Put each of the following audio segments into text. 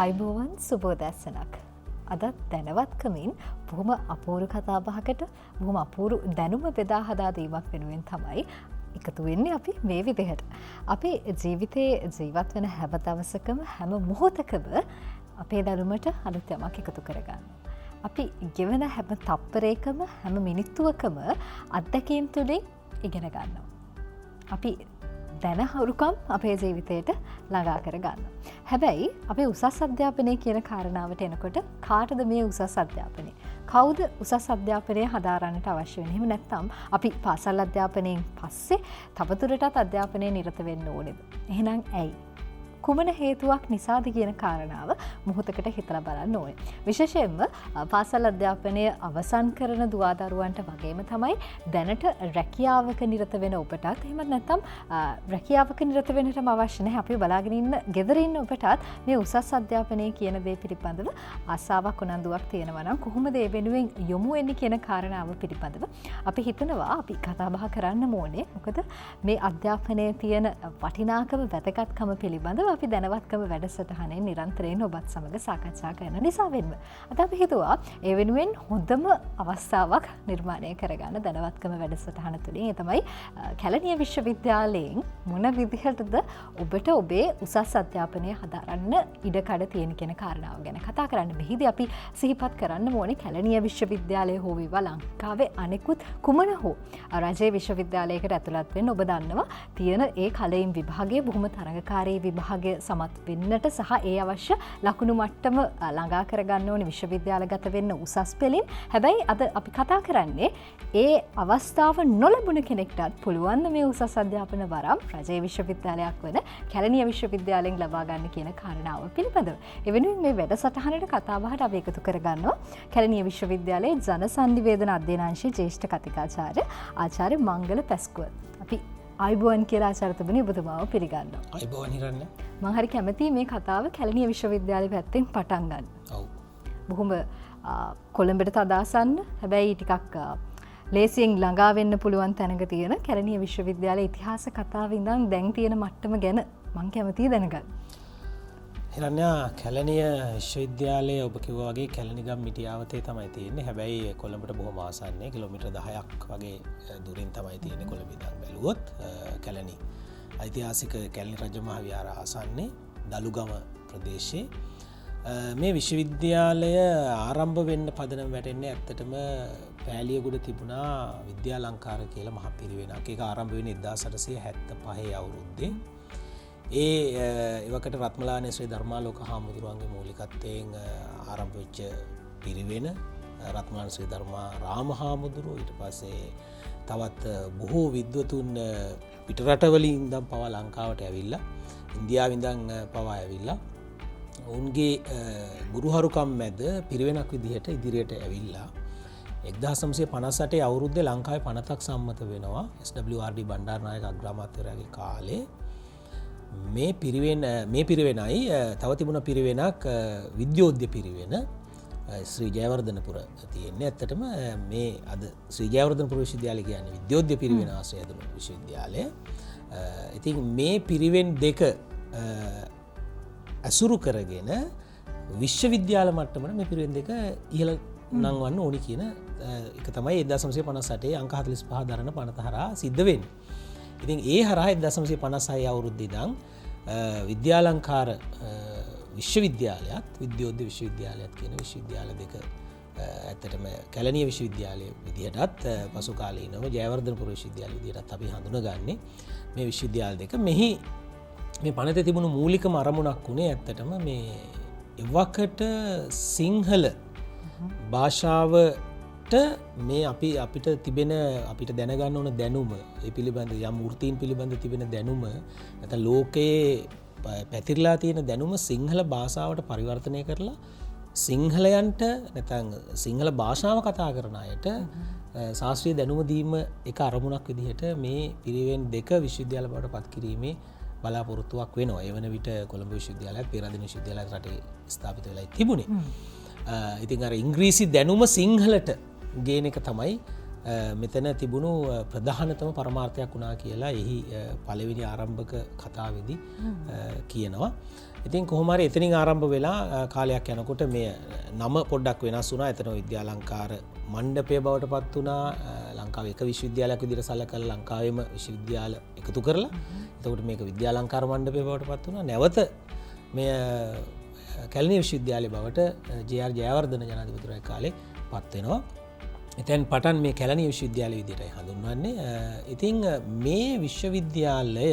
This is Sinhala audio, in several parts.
ආයුබෝවන්, සුබෝදෑසනක්. අදත් දැනවත්කමින් බොහොම අපූරු කතාබහකට බොහොම අපූරු දැනුම බෙදා හදා දීමක් වෙනුවෙන් තමයි එකතු වෙන්නේ අපි මේ විදිහට. අපි ජීවිතයේ ජීවත් වෙන හැම දවසකම හැම මොහොතකම අපේ දැනුමට අලුත් යමක් එකතු කරගන්නවා. අපි ගෙවන හැම තප්පරයකම හැම මිනිත්තුවකම අත්දැකීම් තුළින් ඉගෙන ගන්නවා. අපි දැනහරුකම් අපේ ජීවිතයට ළඟා කර ගන්න. හැබැයි අපේ උසස් අධ්‍යාපනය කියන කාරණාවට එනකොට කාටද මේ උසස් අධ්‍යාපනය? කවුද උසස් අධ්‍යාපනය හදාරන්නට අවශ්‍ය වෙන්නේ? එහෙම නැත්නම් අපි පාසල් අධ්‍යාපනයෙන් පස්සේ තවදුරටත් අධ්‍යාපනයේ නිරත වෙන්න ඕනේද? එහෙනම් ඇයි? කුමන හේතුවක් නිසාද කියන කාරණාව මොහොතකට හිතලා බලන්න ඕනේ. විශේෂයෙන්ම පාසල් අධ්‍යාපනය අවසන් කරන දුවාදරුවන්ට වගේම තමයි දැනට රැකියාවක නිරත වෙන ඔබටත්, එහෙමත් නැත්නම් රැකියාවක නිරත වෙන්නටම අවශ්‍ය නැහැ. අපි බලාගෙන ඉන්න ගෙදර ඉන්න ඔබටත් මේ උසස් අධ්‍යාපනය කියන දේ පිළිබඳව ආසාවක් උනන්දුවක් තියෙනවා නම් කොහොමද ඒ වෙනුවෙන් යොමු වෙන්නේ කියන කාරණාව පිළිබඳව අපි හිතනවා අපි කතා බහ කරන්න ඕනේ. මොකද මේ අධ්‍යාපනයේ තියෙන වටිනාකම වැදගත්කම පිළිබඳව අපි දැනවත්කම වැඩසටහනේ නිරන්තරයෙන් ඔබත් සමග සාකච්ඡා කරන නිසා වෙන්ම. අද අපි හිතුවා ඒ වෙනුවෙන් හොඳම අවස්ථාවක් නිර්මාණය කරගන්න දැනවත්කම වැඩසටහන තුළින්. ඒ තමයි කැලණිය විශ්වවිද්‍යාලයෙන් මොන විදිහටද ඔබට ඔබේ උසස් අධ්‍යාපනය හදාරන්න ඉඩකඩ තියෙන කියන කාරණාව ගැන කතා කරන්න. මෙහිදී අපි සිහිපත් කරන්න ඕනේ කැලණිය විශ්වවිද්‍යාලය හෝ වේවා ලංකාවේ අනෙකුත් කුමන හෝ රජයේ විශ්වවිද්‍යාලයකට ඇතුළත් වෙන්න ඔබ දන්නවා තියෙන ඒ කලයින් විභාගය බොහොම තරඟකාරී විභාගය සමත් වෙන්නට සහ ඒ අවශ්‍ය ලකුණු මට්ටම ළඟා කරගන්න ඕනේ විශ්වවිද්‍යාලගත වෙන්න උසස් පෙළින්. හැබැයි අද අපි කතා කරන්නේ ඒ අවස්ථාව නොලැබුණ කෙනෙක්ටත් පුළුවන් මේ උසස් අධ්‍යාපන වරම් රජයේ විශ්වවිද්‍යාලයක් වන කැලණිය විශ්වවිද්‍යාලයෙන් ලබා ගන්න කියන කාරණාව පිළිබඳව. ඒ වෙනුවෙන් මේ වැඩසටහනට කතාබහට අපි එකතු කරගන්නවා කැලණිය විශ්වවිද්‍යාලයේ ජනසන්නිවේදන අධ්‍යයනාංශයේ ජ්‍යෙෂ්ඨ කතිකාචාර්ය ආචාර්ය මංගල පැස්කුව. අපි ආයුබෝවන් කියලා ආචාර්යතුමනි ඔබතුමාව පිළිගන්නවා. ආයුබෝවන් හිරණ්‍ය. මං හරි කැමතියි මේ කතාව කැලණිය විශ්වවිද්‍යාලය පැත්තෙන් පටන් ගන්න. ඔව්. බොහොම කොළඹට තදාසන්න, හැබැයි ටිකක් ලේසියෙන් ළඟා වෙන්න පුළුවන් තැනක තියෙන කැලණිය විශ්වවිද්‍යාලයේ ඉතිහාස කතාව ඉඳන් දැන් තියෙන මට්ටම ගැන මං කැමතියි දැනගන්න. හිරණ්‍යා, කැලණිය විශ්වවිද්‍යාලය ඔබ කිව්වා වගේ කැලණිගම් මිටියාවතේ තමයි තියෙන්නේ. හැබැයි කොළඹට බොහොම ආසන්නයි, කිලෝමීටර් 10ක් වගේ දුරින් තමයි තියෙන්නේ කොළඹ ඉඳන් බැලුවොත්. කැලණි ඓතිහාසික කැලණි රජ මහ විහාර ආසන්නේ දලුගම ප්‍රදේශයේ. මේ විශ්වවිද්‍යාලය ආරම්භ වෙන්න පදනම වැටෙන්නේ ඇත්තටම පෑලියගොඩ තිබුණා විද්‍යාලංකාර කියලා මහ පිරිවෙනක්. ඒක ආරම්භ වෙන්නේ 1875 අවුරුද්දේ. එවකට රත්මලානේ ශ්‍රී ධර්මාලෝක හාමුදුරුවන්ගේ මූලිකත්වයෙන් ආරම්භ වෙච්ච පිරිවෙන රත්මලාන ශ්‍රී ධර්මා රාම හාමුදුරුවෝ, ඊට පස්සේ තවත් බොහෝ විද්වතුන් පිටරටවලින් ඉඳන් පවා ලංකාවට ඇවිල්ලා, ඉන්දියාවෙ ඉඳන් පවා ඇවිල්ලා ඔවුන්ගේ ගුරුහරුකම් මැද පිරිවෙනක් විදිහට ඉදිරියට ඇවිල්ලා 1958 අවුරුද්දේ ලංකාවේ පනතක් සම්මත වෙනවා SWRD Bandaranaike අග්‍රාමාත්‍යවරයාගේ කාලේ. මේ පිරිවෙනයි තව තිබුණ පිරිවෙනක් විද්‍යෝද්‍ය පිරිවෙන ශ්‍රී ජයවර්ධනපුර තියෙන්නේ. ඇත්තටම මේ අද ශ්‍රී ජයවර්ධනපුර විශ්වවිද්‍යාලය කියන්නේ විද්‍යෝද්‍ය පිරිවෙන ආශ්‍රය ඇතුළු විශ්වවිද්‍යාලය. ඉතින් මේ පිරිවෙන් දෙක ඇසුරු කරගෙන විශ්වවිද්‍යාල මට්ටමට මේ පිරිවෙන් දෙක ඉහළ නංවන්න ඕනි කියන එක තමයි 1958 අංක 45 දරන පනත හරහා සිද්ධ වෙන්නේ. ඉතින් ඒ හරහා 1956 අවුරුද්දේ ඉඳන් විද්‍යාලංකාර විශ්වවිද්‍යාලයත් විද්‍යෝද්‍ය විශ්වවිද්‍යාලයත් කියන විශ්වවිද්‍යාල දෙක ඇත්තටම කැලණිය විශ්වවිද්‍යාලය විදිහටත් පසු කාලීනව ජයවර්ධනපුර විශ්වවිද්‍යාලය විදිහටත් අපි හඳුනගන්නේ මේ විශ්වවිද්‍යාල දෙක. මෙහි මේ පනතේ තිබුණු මූලිකම අරමුණක් වුණේ ඇත්තටම මේ එවකට සිංහල භාෂාවට මේ අපිට තිබෙන අපිට දැනගන්න ඕන දැනුම, ඒ පිළිබඳ යම් වෘත්තීන් පිළිබඳ තිබෙන දැනුම, නැත්නම් ලෝකයේ පැතිරලා තියෙන දැනුම සිංහල භාෂාවට පරිවර්තනය කරලා සිංහලයන්ට නැත්නම් සිංහල භාෂාව කතා කරන අයට ශාස්ත්‍රීය දැනුම දීම එක අරමුණක් විදිහට මේ පිරිවෙන් දෙක විශ්වවිද්‍යාල බවට පත් කිරීමේ බලාපොරොත්තුවක් වෙනවා. ඒ වන විට කොළඹ විශ්වවිද්‍යාලයත් පේරාදෙණිය විශ්වවිද්‍යාලයත් රටේ ස්ථාපිත වෙලා තිබුණේ. ඉතින් අර ඉංග්‍රීසි දැනුම සිංහලට ගේන එක තමයි මෙතන තිබුණු ප්‍රධානතම පරමාර්ථයක් වුණා කියලා එහි පළවෙනි ආරම්භක කතාවේදී කියනවා. ඉතින් කොහොම හරි එතනින් ආරම්භ වෙලා කාලයක් යනකොට මේ නම පොඩ්ඩක් වෙනස් වුණා. එතන විද්‍යාලංකාර මණ්ඩපය බවට පත් වුණා. ලංකාවේ එක විශ්වවිද්‍යාලයක් විදිහට සලකලා ලංකාවේම විශ්වවිද්‍යාල එකතු කරලා එතකොට මේක විද්‍යාලංකාර මණ්ඩපය බවට පත් වුණා. නැවත මෙය කැලණිය විශ්වවිද්‍යාලය බවට ජේ.ආර්. ජයවර්ධන ජනාධිපතිවරයා කාලේ පත් වෙනවා. එතෙන් පටන් මේ කැලණිය විශ්වවිද්‍යාලය විදිහටයි හඳුන්වන්නේ. ඉතින් මේ විශ්වවිද්‍යාලය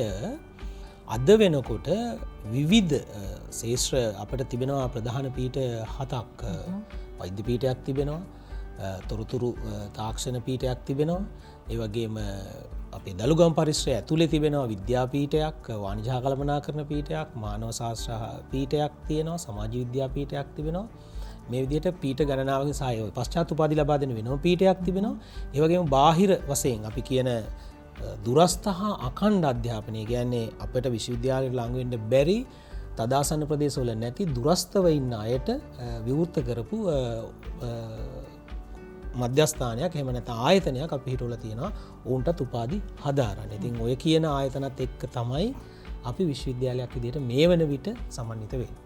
අද වෙනකොට විවිධ ශේෂ්ත්‍ර අපට තිබෙනවා. ප්‍රධාන පීඨ 7ක්, වෛද්‍ය පීඨයක් තිබෙනවා, තොරතුරු තාක්ෂණ පීඨයක් තිබෙනවා, ඒ වගේම අපේ දළුගම් පරිසරය ඇතුලේ තිබෙනවා විද්‍යා පීඨයක්, වාණිජ හා කළමනාකරණ පීඨයක්, මානව ශාස්ත්‍ර පීඨයක් තියෙනවා, සමාජ විද්‍යා පීඨයක් තිබෙනවා. මේ විදිහට පීඨ ගණනාවකින් සහ පශ්චාත් උපාධි ලබා දෙන වෙනම පීඨයක් තිබෙනවා. ඒ වගේම බාහිර වශයෙන් අපි කියන දුරස්ත හා අඛණ්ඩ අධ්‍යාපනය, කියන්නේ අපට විශ්වවිද්‍යාලයට ලං වෙන්න බැරි තදාසන්න ප්‍රදේශවල නැති දුරස්තව ඉන්න අයට විවෘත කරපු මධ්‍යස්ථානයක්, එහෙම නැත්නම් ආයතනයක් අපි හිටවලා තියෙනවා ඔවුන්ටත් උපාධි හදාරන්න. ඉතින් ඔය කියන ආයතනත් එක්ක තමයි අපි විශ්වවිද්‍යාලයක් විදිහට මේ වන විට සමන්විත වෙන්නේ.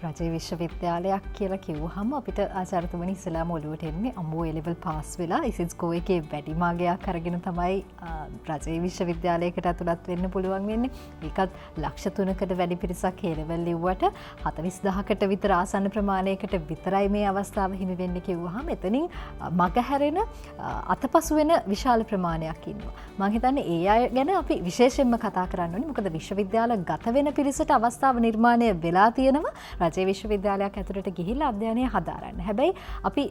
රජයේ විශ්වවිද්‍යාලයක් කියලා කිව්වහම අපිට ආචාර්යතුමනි ඉස්සෙල්ලාම ඔළුවට එන්නේ අම්මෝ ඒ ලෙවල් පාස් වෙලා ඉසිස් කෝ එකේ වැඩි මාගයක් අරගෙන තමයි රජයේ විශ්වවිද්‍යාලයකට ඇතුළත් වෙන්න පුළුවන් වෙන්නේ. ඒකත් ලක්ෂ 3කට වැඩි පිරිසක් ඒ ලෙවල් ලිව්වට 40,000කට විතර ආසන්න ප්‍රමාණයකට විතරයි මේ අවස්ථාව හිමි වෙන්නේ කිව්වහම එතනින් මගහැරෙන අතපසු වෙන විශාල ප්‍රමාණයක් ඉන්නවා. මං හිතන්නේ ඒ අය ගැන අපි විශේෂයෙන්ම කතා කරන්න ඕනේ. මොකද විශ්වවිද්‍යාල ගත වෙන පිරිසට අවස්ථාව නිර්මාණය වෙලා තියෙනවා රජයේ විශ්වවිද්‍යාලයක් ඇතුළට ගිහිල්ලා අධ්‍යයනය හදාරන්න. හැබැයි අපි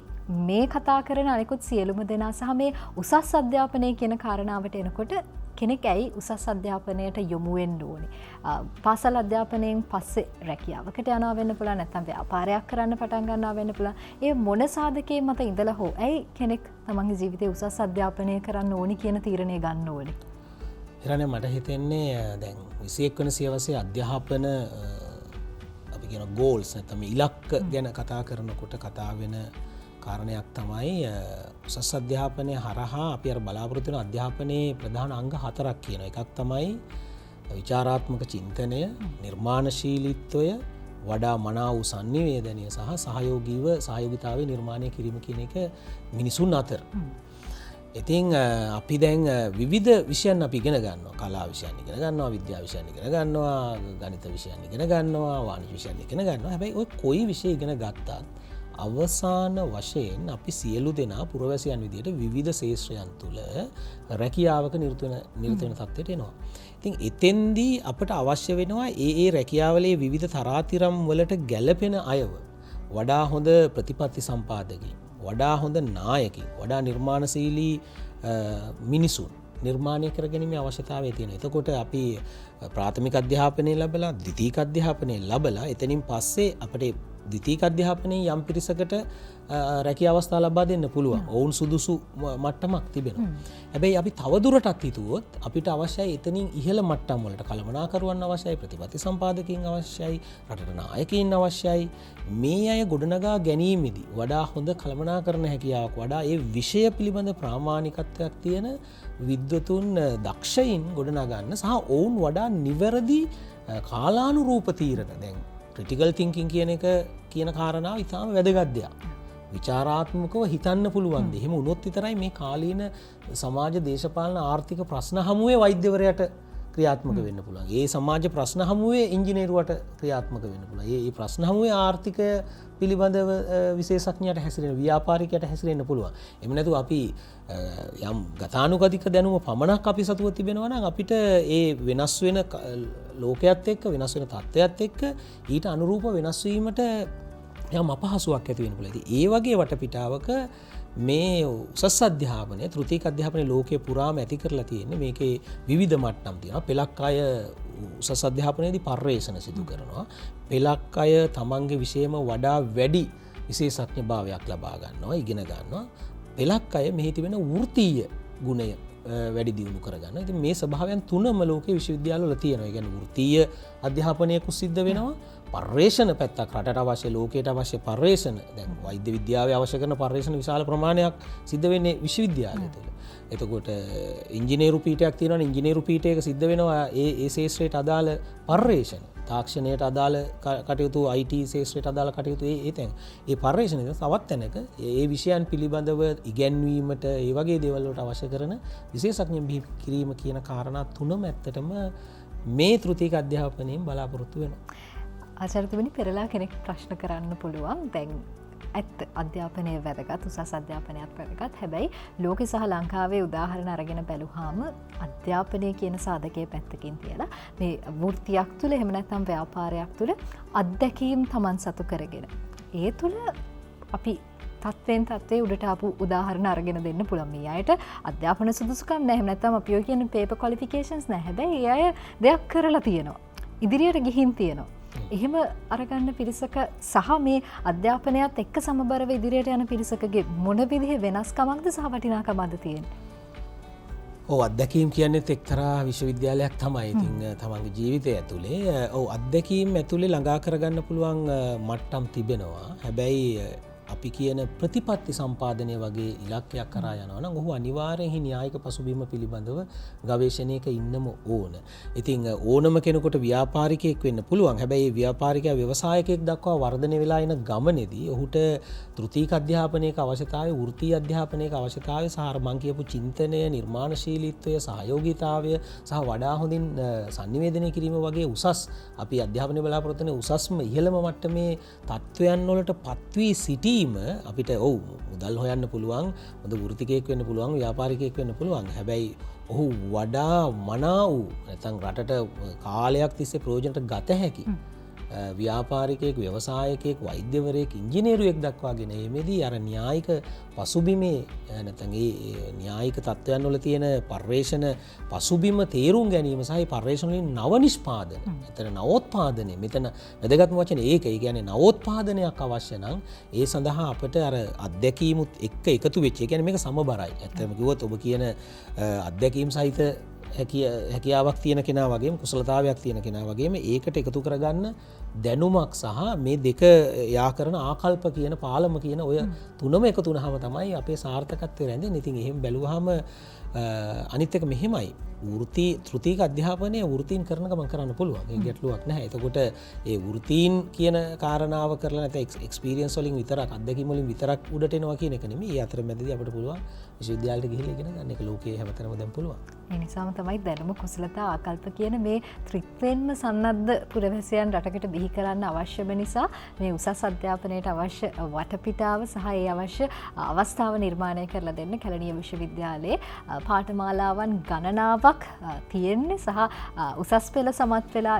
මේ කතා කරන අනෙකුත් සියලුම දෙනා සහ මේ උසස් අධ්‍යාපනය කියන කාරණාවට එනකොට කෙනෙක් ඇයි උසස් අධ්‍යාපනයට යොමු වෙන්න ඕනේ? පාසල් අධ්‍යාපනයෙන් පස්සේ රැකියාවකට යනවා වෙන්න පුළුවන්, නැත්නම් ව්‍යාපාරයක් කරන්න පටන් ගන්නවා වෙන්න පුළුවන්. ඒ මොන සාධකයේ මත ඉඳලා හෝ ඇයි කෙනෙක් තමන්ගේ ජීවිතේ උසස් අධ්‍යාපනය කරන්න ඕනි කියන තීරණය ගන්න ඕනේ? හිරණ්‍ය, මට හිතෙන්නේ දැන් 21 වන සියවසේ අධ්‍යාපන අපි කියන ගෝල්ස් නැත්නම් ඉලක්ක ගැන කතා කරනකොට කතා වෙන කාරණයක් තමයි උසස් අධ්‍යාපනය හරහා අපි අර බලාපොරොත්තු වෙන අධ්‍යාපනයේ ප්‍රධාන අංග 4ක් කියනවා. එකක් තමයි විචාරාත්මක චින්තනය, නිර්මාණශීලීත්වය, වඩා මනා වූ සන්නිවේදනය සහ සහයෝගීව සහයෝගිතාවය නිර්මාණය කිරීම කියන එක මිනිසුන් අතර. ඉතින් අපි දැන් විවිධ විෂයන් අපි ඉගෙන ගන්නවා. කලා විෂයන් ඉගෙන ගන්නවා, විද්‍යා විෂයන් ඉගෙන ගන්නවා, ගණිත විෂයන් ඉගෙන ගන්නවා, වාණිජ විෂයන් ඉගෙන ගන්නවා. හැබැයි ඔය කොයි විෂය ඉගෙන ගත්තත් අවසාන වශයෙන් අපි සියලු දෙනා පුරවැසියන් විදිහට විවිධ ශේෂ්ත්‍රයන් තුළ රැකියාවක නිරත වෙන තත්ත්වයට එනවා. ඉතින් එතෙන්දී අපට අවශ්‍ය වෙනවා ඒ ඒ රැකියාවලේ විවිධ තරාතිරම් වලට ගැලපෙන අයව වඩා හොඳ ප්‍රතිපත්ති සම්පාදකයින්, වඩා හොඳ නායකින්, වඩා නිර්මාණශීලී මිනිසුන් නිර්මාණය කරගැනීමේ අවශ්‍යතාවය තියෙනවා. එතකොට අපි ප්‍රාථමික අධ්‍යාපනය ලැබලා, ද්විතීක අධ්‍යාපනය ලැබලා එතනින් පස්සේ අපිට ද්විතීක අධ්‍යාපනයේ යම් පිරිසකට රැකියා අවස්ථා ලබා දෙන්න පුළුවන්. ඔවුන් සුදුසු මට්ටමක් තිබෙනවා. හැබැයි අපි තවදුරටත් හිතුවොත් අපිට අවශ්‍යයි එතනින් ඉහළ මට්ටම් වලට කළමනාකරුවන් අවශ්‍යයි, ප්‍රතිපත්ති සම්පාදකයින් අවශ්‍යයි, රටට නායකයින් අවශ්‍යයි. මේ අය ගොඩනගා ගැනීමේදී වඩා හොඳ කළමනාකරණ හැකියාවක්, වඩා ඒ විෂය පිළිබඳ ප්‍රාමාණිකත්වයක් තියෙන විද්වතුන්, දක්ෂයින් ගොඩනගන්න සහ ඔවුන් වඩා නිවැරදි කාලානුරූප තීරණ, දැන් ක්‍රිටිකල් තින්කින් කියන එක කියන කාරණාව ඉතාම වැදගත් දෙයක්. විචාරාත්මකව හිතන්න පුළුවන් දේ. එහෙම වුණොත් විතරයි මේ කාලීන සමාජ දේශපාලන ආර්ථික ප්‍රශ්න හමුවේ වෛද්‍යවරයාට ක්‍රියාත්මක වෙන්න පුළුවන්. ඒ සමාජ ප්‍රශ්න හමුවේ ඉංජිනේරුවට ක්‍රියාත්මක වෙන්න පුළුවන්. ඒ ප්‍රශ්න හමුවේ ආර්ථිකය පිළිබඳව විශේෂඥයාට හැසිරෙන්න, ව්‍යාපාරිකයාට හැසිරෙන්න පුළුවන්. එහෙම නැතුව අපි යම් ගතානුගතික දැනුම පමණක් අපි සතුව තිබෙනවා නම් අපිට ඒ වෙනස් වෙන ලෝකයත් එක්ක, වෙනස් වෙන තත්ත්වයත් එක්ක ඊට අනුරූප වෙනස් වීමට යම් අපහසුයක් ඇති වෙන්න පුළුවන්. ඉතින් ඒ වගේ වටපිටාවක මේ උසස් අධ්‍යාපනය, තෘතීක අධ්‍යාපනය ලෝකයේ පුරාම ඇති කරලා තියෙන්නේ. මේකේ විවිධ මට්ටම් තියෙනවා. පෙළක් අය උසස් අධ්‍යාපනයේදී පර්යේෂණ සිදු කරනවා. පෙළක් අය තමන්ගේ විෂයම වඩා වැඩි විශේෂඥ භාවයක් ලබා ගන්නවා, ඉගෙන ගන්නවා. පෙළක් අය මෙහි තිබෙන වෘත්තීය ගුණය වැඩි දියුණු කරගන්න. ඉතින් මේ ස්වභාවයන් තුනම ලෝකයේ විශ්වවිද්‍යාලවල තියෙනවා. ඒ කියන්නේ වෘත්තීය අධ්‍යාපනයකුත් සිද්ධ වෙනවා. පර්යේෂණ පැත්තක් රටට අවශ්‍ය ලෝකයට අවශ්‍ය පර්යේෂණ, දැන් වෛද්‍ය විද්‍යාවේ අවශ්‍ය කරන පර්යේෂණ විශාල ප්‍රමාණයක් සිද්ධ වෙන්නේ විශ්වවිද්‍යාලය තුළ. එතකොට ඉංජිනේරු පීඨයක් තියෙනවනේ, ඉංජිනේරු පීඨයක සිද්ධ වෙනවා ඒ ඒ ශාස්ත්‍රයට අදාළ පර්යේෂණ, තාක්ෂණයට අදාළ කටයුතු, IT ශාස්ත්‍රයට අදාළ කටයුතු, ඒ ඒ තැන් ඒ පර්යේෂණ තවත් තැනක ඒ විෂයන් පිළිබඳව ඉගැන්වීමට ඒ වගේ දේවල් වලට අවශ්‍ය කරන විශේෂඥ බිහි කිරීම කියන කාරණා තුනම ඇත්තටම මේ තෘතීක අධ්‍යාපනයෙන් බලාපොරොත්තු වෙනවා. ආචාර්යතුමනි, පෙරලා කෙනෙක් ප්‍රශ්න කරන්න පුළුවන්, දැන් ඇත්ත අධ්‍යාපනය වැදගත්, උසස් අධ්‍යාපනයත් වැදගත්. හැබැයි ලෝකෙ සහ ලංකාවේ උදාහරණ අරගෙන බැලුවාම අධ්‍යාපනය කියන සාධකයේ පැත්තකින් තියලා මේ වෘත්තියක් තුළ එහෙම නැත්නම් ව්‍යාපාරයක් තුළ අත්දැකීම් Taman සතු කරගෙන ඒ තුළ අපි තත්ත්වයෙන් තත්ත්වයේ උඩට ආපු උදාහරණ අරගෙන දෙන්න පුළුවන්. මේ අයට අධ්‍යාපන සුදුසුකම් නැහැ, එහෙම නැත්නම් අපි ඔය කියන පේපර් ක්වොලිෆිකේෂන්ස් නැහැ. හැබැයි ඒ අය දෙයක් කරලා තියෙනවා, ඉදිරියට ගිහින් තියෙනවා. එහෙම අරගන්න පිරිසක සහ මේ අධ්‍යාපනයත් එක්ක සමබරව ඉදිරියට යන පිරිසකගේ මොන විදිහේ වෙනස්කමක්ද සහ වටිනාකමක්ද තියෙන්නේ? ඔව්, අත්දැකීම් කියන්නේත් එක්තරා විශ්වවිද්‍යාලයක් තමයි. ඉතින් තමන්ගේ ජීවිතය ඇතුලේ ඔව් අත්දැකීම් ඇතුලේ ළඟා කරගන්න පුළුවන් මට්ටම් තිබෙනවා. හැබැයි අපි කියන ප්‍රතිපත්ති සම්පාදනය වගේ ඉලක්කයක් කරා යනවා නම් ඔහු අනිවාර්යෙන් න්‍යායික පසුබිම පිළිබඳව ගවේෂණයක ඉන්නම ඕන. ඉතින් ඕනම කෙනෙකුට ව්‍යාපාරිකයෙක් වෙන්න පුළුවන්. හැබැයි ඒ ව්‍යාපාරිකයා ව්‍යවසායකයෙක් දක්වා වර්ධනය වෙලා එන ගමනේදී ඔහුට තෘතීක අධ්‍යාපනයක අවශ්‍යතාවය, වෘත්තීය අධ්‍යාපනයක අවශ්‍යතාවය සහ අර මං කියපු චින්තනය, නිර්මාණශීලීත්වය, සහයෝගීතාවය සහ වඩා හොඳින් සන්නිවේදනය කිරීම වගේ උසස් අපි අධ්‍යාපනය බලාපොරොත්තු වෙන උසස්ම ඉහළම මට්ටමේ තත්ත්වයන් වලට පත්වී සිටී අපිට ඔව් මුදල් හොයන්න පුළුවන්, හොඳ වෘත්තිකයෙක් වෙන්න පුළුවන්, ව්‍යාපාරිකයෙක් වෙන්න පුළුවන්. හැබැයි ඔහු වඩා මනා වූ නැත්නම් රටට කාලයක් තිස්සේ ප්‍රයෝජනට ගත හැකි ව්‍යාපාරිකයෙක්, ව්‍යවසායකයෙක්, වෛද්‍යවරයෙක්, ඉංජිනේරුවෙක් දක්වාගෙන එමේදී අර න්‍යායික පසුබිමේ නැත්නම් ඒ න්‍යායික තත්ත්වයන් වල තියෙන පර්යේෂණ පසුබිම තේරුම් ගැනීම සහ ඒ පර්යේෂණ වලින් නව නිෂ්පාදන, එතන නවෝත්පාදනය, මෙතන වැදගත්ම වචනේ ඒක. ඒ කියන්නේ නවෝත්පාදනයක් අවශ්‍ය නම් ඒ සඳහා අපට අර අත්දැකීමුත් එක්ක එකතු වෙච්ච, ඒ කියන්නේ මේක සමබරයි. ඇත්තටම කිව්වොත් ඔබ කියන අත්දැකීම් සහිත හැකියාවක් තියෙන කෙනා වගේම කුසලතාවයක් තියෙන කෙනා වගේම ඒකට එකතු කරගන්න දැනුමක් සහ මේ දෙක යා කරන ආකල්ප කියන පාලම කියන ඔය තුනම එකතු වුණාම තමයි අපේ සාර්ථකත්වය රැඳෙන්නේ. ඉතින් එහෙම බැලුවාම අනිත් එක මෙහෙමයි, වෘත්ති තෘතීක අධ්‍යාපනය වෘත්තීන් කරන ගමන් කරන්න පුළුවන්. ඒ ගැටලුවක් නැහැ. එතකොට ඒ වෘත්තීන් කියන කාරණාව කරලා නැත්නම් එක්ස්පීරියන්ස් වලින් විතරක්, අත්දැකීම් වලින් විතරක් උඩට එනවා කියන එක නෙමෙයි. ඒ අතරමැදදී අපිට පුළුවන් විශ්වවිද්‍යාලයට ගිහිල්ලා ඉගෙන ගන්න. ඒක ලෝකයේ හැමතැනම දැන් පුළුවන්. ඒ නිසාම තමයි දැනුම, කුසලතා, ආකල්ප කියන මේ ත්‍රිත්වයෙන්ම සන්නද්ධ පුරවැසියන් රටකට බිහි කරන්න අවශ්‍යම නිසා මේ උසස් අධ්‍යාපනයට අවශ්‍ය වටපිටාව සහ ඒ අවශ්‍ය අවස්ථාව නිර්මාණය කරලා දෙන්න කැලණිය විශ්වවිද්‍යාලයේ පාඨමාලාවන් ගණනාවක් තියෙන්නේ සහ උසස් පෙළ සමත් වෙලා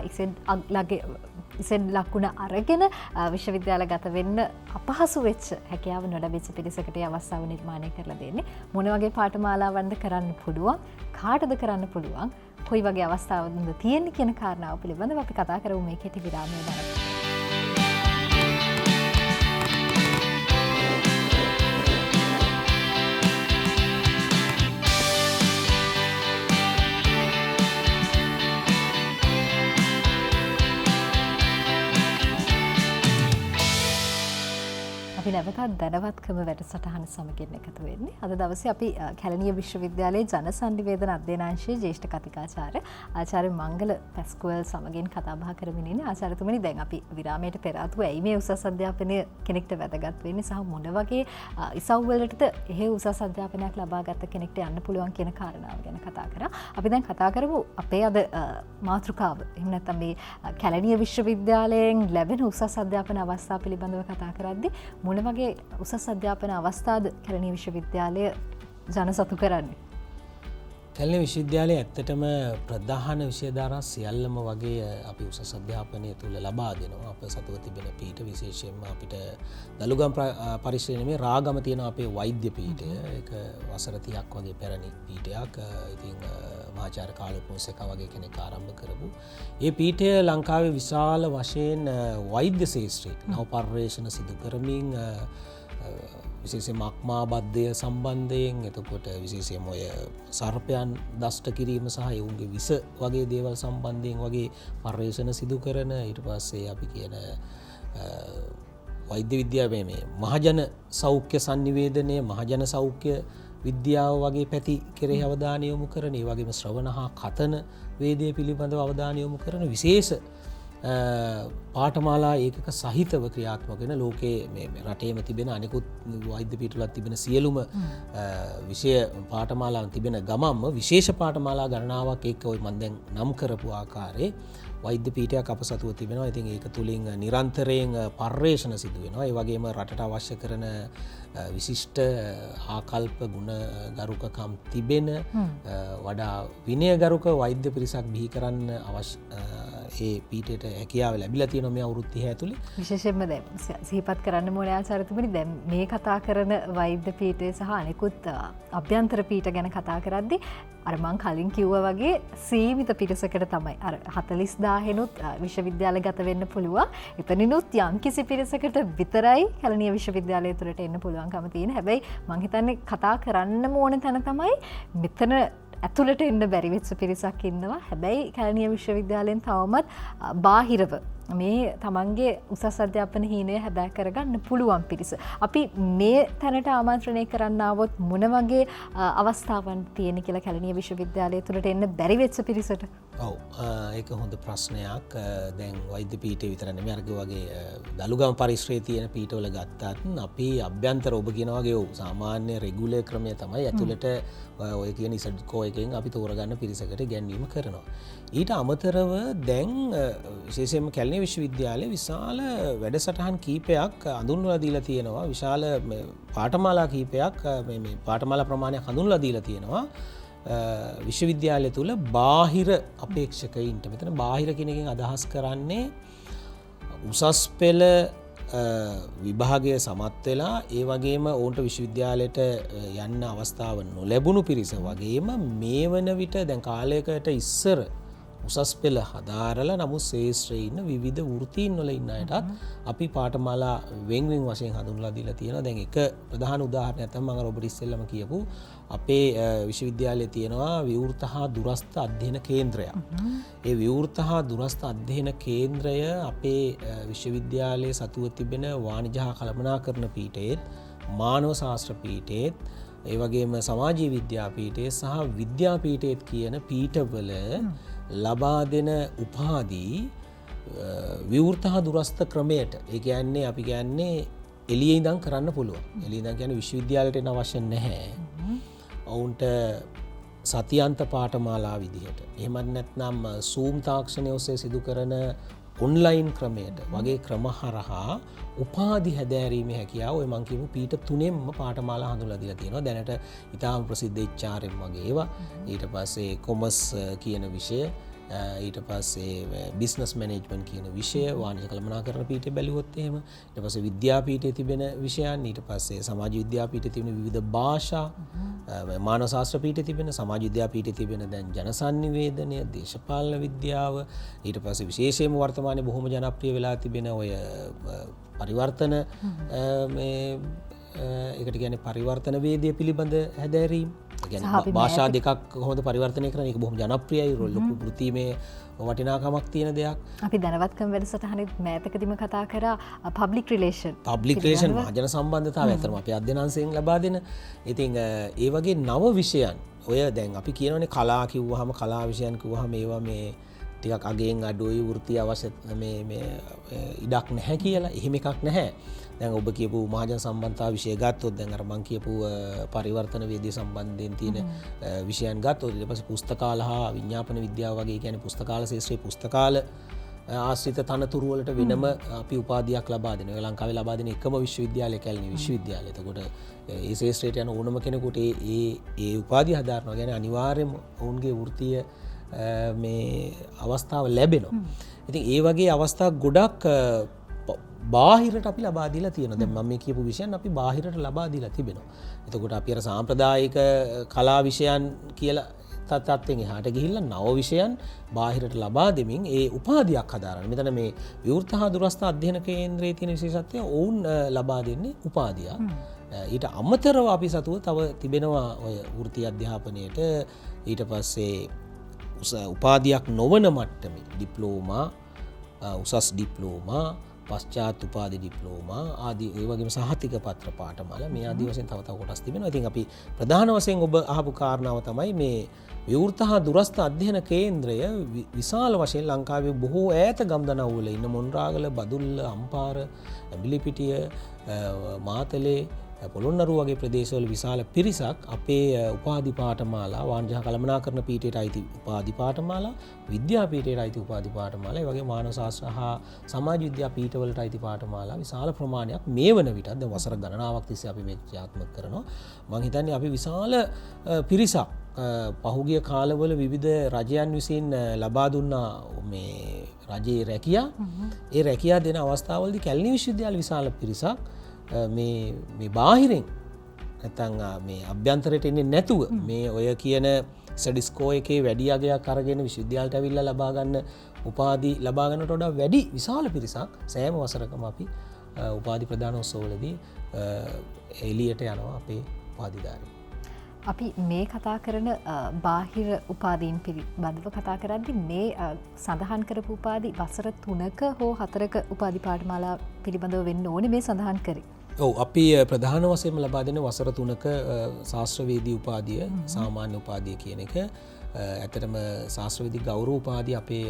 ඉසෙඩ් ලකුණ අරගෙන විශ්වවිද්‍යාල ගත වෙන්න අපහසු වෙච්ච, හැකියාව නොලැබිච්ච පිරිසකට ඒ අවස්ථාව නිර්මාණය කරලා දෙන්නේ. මොන වගේ පාඨමාලාවන්ද කරන්න පුළුවන්, කාටද කරන්න පුළුවන්, කොයි වගේ අවස්ථාවන්ද තියෙන්නේ කියන කාරණාව පිළිබඳව අපි කතා කරමු මේ කෙටි විරාමය දරලා. අපි නැවතත් දැනවත්කම වැඩසටහන සමගින් එකතු වෙන්නේ. අද දවසේ අපි කැලණිය විශ්වවිද්‍යාලයේ ජනසන්නිවේදන අධ්‍යයනාංශයේ ජ්‍යෙෂ්ඨ කතිකාචාර්ය ආචාර්ය මංගල පැස්කුවල් සමගින් කතා බහ කරමින් ඉන්නේ. ආචාර්යතුමනි, දැන් අපි විරාමයට පෙර ආතුව ඇයි මේ උසස් අධ්‍යාපනය කෙනෙක්ට වැදගත් වෙන්නේ සහ මොන වගේ ඉසව් වලටද එහෙ උසස් අධ්‍යාපනයක් ලබාගත් කෙනෙක්ට යන්න පුළුවන් කියන කාරණාව ගැන කතා කරා. අපි දැන් කතා කරමු අපේ අද මාතෘකාව. එහෙම නැත්නම් මේ කැලණිය විශ්වවිද්‍යාලයෙන් ලැබෙන උසස් අධ්‍යාපන අවස්ථා පිළිබඳව කතා කරද්දී මොන වගේ උසස් අධ්‍යාපන අවස්ථාද කැලණිය විශ්වවිද්‍යාලය ජනසතු කරන්නේ? කැලණිය විශ්වවිද්‍යාලය ඇත්තටම ප්‍රධාන විෂය ධාරා සියල්ලම වගේ අපි උසස් අධ්‍යාපනය තුළ ලබා දෙනවා. අප සතුව තිබෙන පීඨ විශේෂයෙන්ම අපිට දලුගම් පරිශ්‍රය නෙමෙයි රාගම තියෙන අපේ වෛද්‍ය පීඨය. ඒක වසර 30ක් වගේ පැරණි පීඨයක්. ඉතින් මහාචාර්ය කාලෝ පොන්සේකා වගේ කෙනෙක් ආරම්භ කරපු ඒ පීඨය ලංකාවේ විශාල වශයෙන් වෛද්‍ය ශාස්ත්‍රයේ නව පර්යේෂණ සිදු කරමින් විශේෂයෙන්ම අක්මා බද්ධය සම්බන්ධයෙන්, එතකොට විශේෂයෙන්ම ඔය සර්පයන් දෂ්ට කිරීම සහ එවුන්ගේ විස වගේ දේවල් සම්බන්ධයෙන් වගේ පර්යේෂණ සිදු කරන, ඊට පස්සේ අපි කියන වෛද්‍ය විද්‍යාවේ මේ මහජන සෞඛ්‍ය සන්නිවේදනය, මහජන සෞඛ්‍ය විද්‍යාව වගේ පැති කෙරෙහි අවධානය යොමු කරන, ඒ වගේම ශ්‍රවණ හා කතන වේදය පිළිබඳව අවධානය යොමු කරන විශේෂ පාඨමාලා ඒකක සහිතව ක්‍රියාත්මක වෙන ලෝකයේ මේ රටේම තිබෙන අනෙකුත් වෛද්‍ය පීඨවලත් තිබෙන සියලුම විෂය පාඨමාලාවන් තිබෙන ගමන්ම විශේෂ පාඨමාලා ගණනාවක් එක්ක ඔය මම දැන් නම් කරපු ආකාරයේ වෛද්‍ය පීඨයක් අප සතුව තිබෙනවා. ඉතින් ඒක තුලින් නිරන්තරයෙන් පර්යේෂණ සිදු වෙනවා. ඒ වගේම රටට අවශ්‍ය කරන විශිෂ්ට ආකල්ප ගුණ ගරුකකම් තිබෙන වඩා විනයගරුක වෛද්‍ය පිරිසක් බිහි කරන්න අවශ්‍ය ඒ පීඨයට හැකියාව ලැබිලා තියෙනවා මේ අවුරුදු 30 ඇතුලේ. විශේෂයෙන්ම දැන් සිහිපත් කරන්න ඕනේ ආචාර්යතුමනි, දැන් මේ කතා කරන වෛද්‍ය පීඨය සහ අනෙකුත් අභ්‍යන්තර පීඨ ගැන කතා කරද්දී අර මං කලින් කිව්වා වගේ සීමිත පිරිසකට තමයි අර 40,000නුත් විශ්වවිද්‍යාලගත වෙන්න පුළුවන්. එතනිනුත් යම්කිසි පිරිසකට විතරයි කැලණිය විශ්වවිද්‍යාලය තුළට එන්න පුළුවන්කම තියෙන. හැබැයි මං හිතන්නේ කතා කරන්නම ඕන තැන තමයි මෙතන ඇතුළට එන්න බැරි වෙච්ච පිරිසක් ඉන්නවා. හැබැයි කැලණිය විශ්වවිද්‍යාලයෙන් තවමත් බාහිරව මේ තමන්ගේ උසස් අධ්‍යාපන හීනය හැබෑ කරගන්න පුළුවන් පිරිස. අපි මේ තැනට ආමන්ත්‍රණය කරන්න ආවොත් මොන වගේ අවස්ථාවන් තියෙන කියලා කැලණිය විශ්වවිද්‍යාලය තුළට එන්න බැරි වෙච්ච පිරිසට? ඔව්, ඒක හොඳ ප්‍රශ්නයක්. දැන් වෛද්‍ය පීඨය විතර නෙමෙයි, අර වගේ දලුගම පරිශ්‍රයේ තියෙන පීඨවල ගත්තත් අපි අභ්‍යන්තර ඔබ කියන වගේ ඔව් සාමාන්‍ය රෙගුලර් ක්‍රමය තමයි ඇතුළට ඔය කියන ඉසඩ්කෝ එකෙන් අපි තෝරගන්න පිරිසකට ඉගැන්වීම කරනවා. ඊට අමතරව දැන් විශේෂයෙන්ම කැලණිය විශ්වවිද්‍යාලයේ විශාල වැඩසටහන් කීපයක් හඳුන්වලා දීලා තියෙනවා. විශාල පාඨමාලා කීපයක් මේ පාඨමාලා ප්‍රමාණයක් හඳුන්වලා දීලා තියෙනවා විශ්වවිද්‍යාලය තුළ බාහිර අපේක්ෂකයින්ට. මෙතන බාහිර කියන එකෙන් අදහස් කරන්නේ උසස් පෙළ විභාගය සමත් වෙලා ඒ වගේම ඔවුන්ට විශ්වවිද්‍යාලයට යන්න අවස්ථාව නොලැබුණු පිරිස වගේම මේ වන විට දැන් කාලයකට ඉස්සර උසස් පෙළ හදාරලා නමුත් ශේෂ්ත්‍රයේ ඉන්න විවිධ වෘත්තීන් වල ඉන්න අයටත් අපි පාඨමාලා වෙන් වෙන් වශයෙන් හඳුන්වලා දීලා තියෙනවා. දැන් එක ප්‍රධාන උදාහරණයක් තමයි මම අර ඔබට ඉස්සෙල්ලම කියපු අපේ විශ්වවිද්‍යාලයේ තියෙනවා විවෘත හා දුරස්ථ අධ්‍යයන කේන්ද්‍රයක්. ඒ විවෘත හා දුරස්ථ අධ්‍යයන කේන්ද්‍රය අපේ විශ්වවිද්‍යාලයේ සතුව තිබෙන වාණිජ හා කළමනාකරණ පීඨයේත්, මානව ශාස්ත්‍ර පීඨයේත්, ඒ වගේම සමාජීය විද්‍යා පීඨයේ සහ විද්‍යා පීඨයේත් කියන පීඨවල ලබා දෙන උපාධි විවෘත හා දුරස්ථ ක්‍රමයට, ඒ කියන්නේ අපි කියන්නේ එළියේ ඉඳන් කරන්න පුළුවන්. එළියේ ඉඳන් කියන්නේ විශ්වවිද්‍යාලයට එන්න අවශ්‍ය නැහැ. ඔවුන්ට සතියන්ත පාඨමාලා විදිහට, එහෙමත් නැත්නම් Zoom තාක්ෂණය ඔස්සේ සිදු කරන ඔන්ලයින් ක්‍රමයට වගේ ක්‍රම හරහා උපාධි හැදෑරීමේ හැකියාව ඔය මං කියපු පීඨ තුනෙන්ම පාඨමාලා හඳුන්වලා දීලා තියෙනවා. දැනට ඉතාම ප්‍රසිද්ධ HRM වගේ ඒවා, ඊට පස්සේ කොමර්ස් කියන විෂය, ඊට පස්සේ බිස්නස් මැනේජ්මන්ට් කියන විෂය, වාණිජ කළමනාකරණ පීඨය බැලුවොත් එහෙම, ඊට පස්සේ විද්‍යා පීඨයේ තිබෙන විෂයන්, ඊට පස්සේ සමාජ විද්‍යා පීඨයේ තිබෙන විවිධ භාෂා, මානව ශාස්ත්‍ර පීඨයේ තිබෙන, සමාජ විද්‍යා පීඨයේ තිබෙන දැන් ජනසන්නිවේදනය, දේශපාලන විද්‍යාව, ඊට පස්සේ විශේෂයෙන්ම වර්තමානයේ බොහොම ජනප්‍රිය වෙලා තිබෙන ඔය පරිවර්තන මේ ඒකට කියන්නේ පරිවර්තන වේදය පිළිබඳ හැදෑරීම්. ඒ කියන්නේ භාෂා දෙකක් කොහොමද පරිවර්තනය කරන්නේ, ඒක බොහොම ජනප්‍රියයි, ලොකු වෘත්තීමේ වටිනාකමක් තියෙන දෙයක්. අපි දැනවත්කම් වැඩසටහනෙත් මෑතකදීම කතා කරා පබ්ලික් රිලේෂන්. පබ්ලික් රිලේෂන් මහජන සම්බන්ධතාවය ඇත්තටම අපේ අධ්‍යයනාංශයෙන් ලබා දෙන. ඉතින් ඒ වගේ නව විෂයන් ඔය දැන් අපි කියනවනේ කලා කිව්වහම, කලා විෂයන් කිව්වහම ඒවා මේ ටිකක් අගයෙන් අඩුයි, වෘත්තීය අවශ්‍ය මේ මේ ඉඩක් නැහැ කියලා. එහෙම එකක් නැහැ. දැන් ඔබ කියපු මහජන සම්බන්ධතා විෂය ගත්තොත්, දැන් අර මං කියපු පරිවර්තන වේදය සම්බන්ධයෙන් තියෙන විෂයන් ගත්තොත්, ඊට පස්සේ පුස්තකාල හා විඥාපන විද්‍යාව වගේ, කියන්නේ පුස්තකාල ශාස්ත්‍රයේ පුස්තකාල ආශ්‍රිත තනතුරු වලට වෙනම අපි උපාධියක් ලබා දෙනවා. ඒ ලංකාවේ ලබා දෙන එකම විශ්වවිද්‍යාලය කැලණි විශ්වවිද්‍යාලය. එතකොට ඒ ශාස්ත්‍රයට යන ඕනම කෙනෙකුට ඒ ඒ උපාධිය හදාරනවා කියන්නේ අනිවාර්යයෙන්ම ඔවුන්ගේ වෘත්තීය මේ අවස්ථාව ලැබෙනවා. ඉතින් ඒ වගේ අවස්ථා ගොඩක් බාහිරට අපි ලබා දීලා තියෙනවා. දැන් මම මේ කියපු විෂයන් අපි බාහිරට ලබා දීලා තිබෙනවා. එතකොට අපි අර සාම්ප්‍රදායික කලා විෂයන් කියලා තත්ත්වයෙන් එහාට ගිහිල්ලා නව විෂයන් බාහිරට ලබා දෙමින් ඒ උපාධියක් හදාරන්න. මෙතන මේ විවෘත හා දුරස්ථ අධ්‍යයන කේන්ද්‍රයේ තියෙන විශේෂත්වය ඔවුන් ලබා දෙන්නේ උපාධියක්. ඊට අමතරව අපි සතුව තව තිබෙනවා ඔය වෘත්ති අධ්‍යාපනයට ඊට පස්සේ උපාධියක් නොවන මට්ටමේ ඩිප්ලෝමා, උසස් ඩිප්ලෝමා, පශ්චාත් උපාධි ඩිප්ලෝමා ආදී ඒ වගේම සහතික පත්‍ර පාඨමාලා මේ ආදී වශයෙන් තව තව කොටස් තිබෙනවා. ඉතින් අපි ප්‍රධාන වශයෙන් ඔබ අහපු කාරණාව තමයි මේ විවෘත හා දුරස්ථ අධ්‍යයන කේන්ද්‍රය විශාල වශයෙන් ලංකාවේ බොහෝ ඈත ගම්දනව්වල ඉන්න මොණරාගල, බදුල්ල, අම්පාර, ඇඹිලිපිටිය, මාතලේ, පොළොන්නරුව වගේ ප්‍රදේශවල විශාල පිරිසක් අපේ උපාධි පාඨමාලා, වාණිජ හා කළමනාකරණ පීඨයට අයිති උපාධි පාඨමාලා, විද්‍යා පීඨයට අයිති උපාධි පාඨමාලා, ඒ වගේම මානව ශාස්ත්‍ර හා සමාජ විද්‍යා පීඨවලට අයිති පාඨමාලා විශාල ප්‍රමාණයක් මේ වන විටත් දැන් වසර ගණනාවක් තිස්සේ අපි මේක ක්‍රියාත්මක කරනවා. මං හිතන්නේ අපි විශාල පිරිසක් පහුගිය කාලවල විවිධ රජයන් විසින් ලබා දුන්නා මේ රජයේ රැකියා. ඒ රැකියා දෙන අවස්ථාවලදී කැලණි විශ්වවිද්‍යාල විශාල පිරිසක් මේ මේ බාහිරින් නැත්නම් මේ අභ්‍යන්තරයට එන්නේ නැතුව මේ ඔය කියන සඩිස්කෝ එකේ වැඩි අගයක් අරගෙන විශ්වවිද්‍යාලයට ඇවිල්ලා ලබා ගන්න උපාධි ලබා ගන්නට වඩා වැඩි විශාල පිරිසක් සෑම වසරකම අපි උපාධි ප්‍රදානෝත්සවවලදී එළියට යනවා අපේ උපාධිධාරීන්. අපි මේ කතා කරන බාහිර උපාධීන් පිළිබඳව කතා කරද්දී මේ සඳහන් කරපු උපාධි වසර 3ක හෝ 4ක උපාධි පාඨමාලා පිළිබඳව වෙන්න ඕනේ මේ සඳහන් කරේ. ඔව්, අපි ප්‍රධාන වශයෙන්ම ලබා දෙන වසර 3ක ශාස්ත්‍රවේදී උපාධිය, සාමාන්‍ය උපාධිය කියන එක. ඇත්තටම ශාස්ත්‍රවේදී ගෞරව උපාධිය අපේ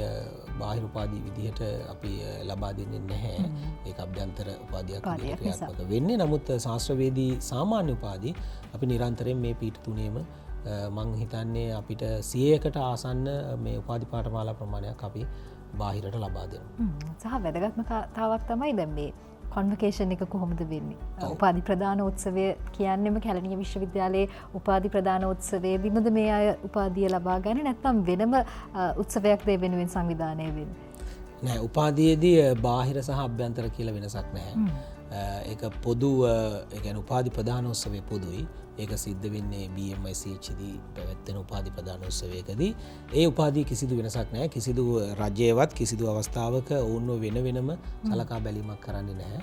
බාහිර උපාධි විදිහට අපි ලබා දෙන්නේ නැහැ. ඒක අභ්‍යන්තර උපාධියක් විදිහට ක්‍රියාත්මක වෙන්නේ. නමුත් ශාස්ත්‍රවේදී සාමාන්‍ය උපාධි අපි නිරන්තරයෙන් මේ පීඨ තුනේම මං හිතන්නේ අපිට 100කට ආසන්න මේ උපාධි පාඨමාලා ප්‍රමාණයක් අපි බාහිරට ලබා දෙනවා. සහ වැදගත්ම කතාවක් තමයි දැන් මේ කොන්වොකේෂන් එක කොහොමද වෙන්නේ? උපාධි ප්‍රදානෝත්සවය කියන්නේම කැලණිය විශ්වවිද්‍යාලයේ උපාධි ප්‍රදානෝත්සවයේදීමද මේ අය උපාධිය ලබා ගන්නේ නැත්නම් වෙනම උත්සවයක් ඒ වෙනුවෙන් සංවිධානය වෙන්නේ? නෑ, උපාධියේදී බාහිර සහ අභ්‍යන්තර කියලා වෙනසක් නැහැ. ඒක පොදු, ඒ කියන්නේ උපාධි ප්‍රදානෝත්සවය පොදුයි. ඒක සිද්ධ වෙන්නේ BMICH දී පැවැත්වෙන උපාධි ප්‍රදානෝත්සවයකදී. ඒ උපාධිය කිසිදු වෙනසක් නැහැ. කිසිදු රජයවත් කිසිදු අවස්ථාවක ඔවුන්ව වෙන වෙනම සලකා බැලීමක් කරන්නේ නැහැ.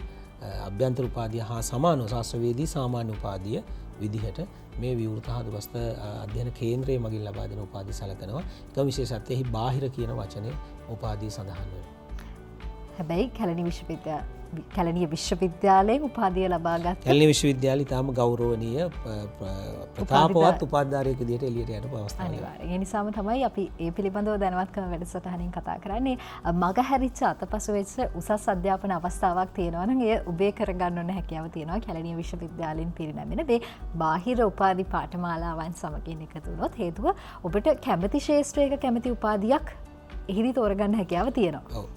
අභ්‍යන්තර උපාධිය හා සමානව ශාස්ත්‍රවේදී සාමාන්‍ය උපාධිය විදිහට මේ විවෘත හා දුරස්ථ අධ්‍යයන කේන්ද්‍රය මගින් ලබා දෙන උපාධි සලකනවා. ඒක විශේෂත්වය එහි බාහිර කියන වචනේ උපාධිය සඳහන් වෙනවා. හැබැයි කැලණිය විශ්වවිද්‍යාලයෙන් උපාධිය ලබාගත් කැලණිය විශ්වවිද්‍යාලය ඉතාම ගෞරවනීය ප්‍රතාපවත් උපාධිධාරියෙකු විදිහට එළියට යන අවස්ථාවක්. අනිවාර්යයෙන්. ඒ නිසාම තමයි අපි ඒ පිළිබඳව දැනුවත්කම වැඩසටහනින් කතා කරන්නේ. මගහැරිච්ච අතපසු වෙච්ච උසස් අධ්‍යාපන අවස්ථාවක් තියෙනවා නම් එය උබේ කරගන්න ඕන හැකියාව තියෙනවා කැලණිය විශ්වවිද්‍යාලයෙන් පිරිනැමෙන මේ බාහිර උපාධි පාඨමාලාවන් සමගින් එකතු වුණොත්. හේතුව ඔබට කැමති ක්ෂේත්‍රයක කැමති උපාධියක් එහිදී තෝරගන්න හැකියාව තියෙනවා. ඔව්,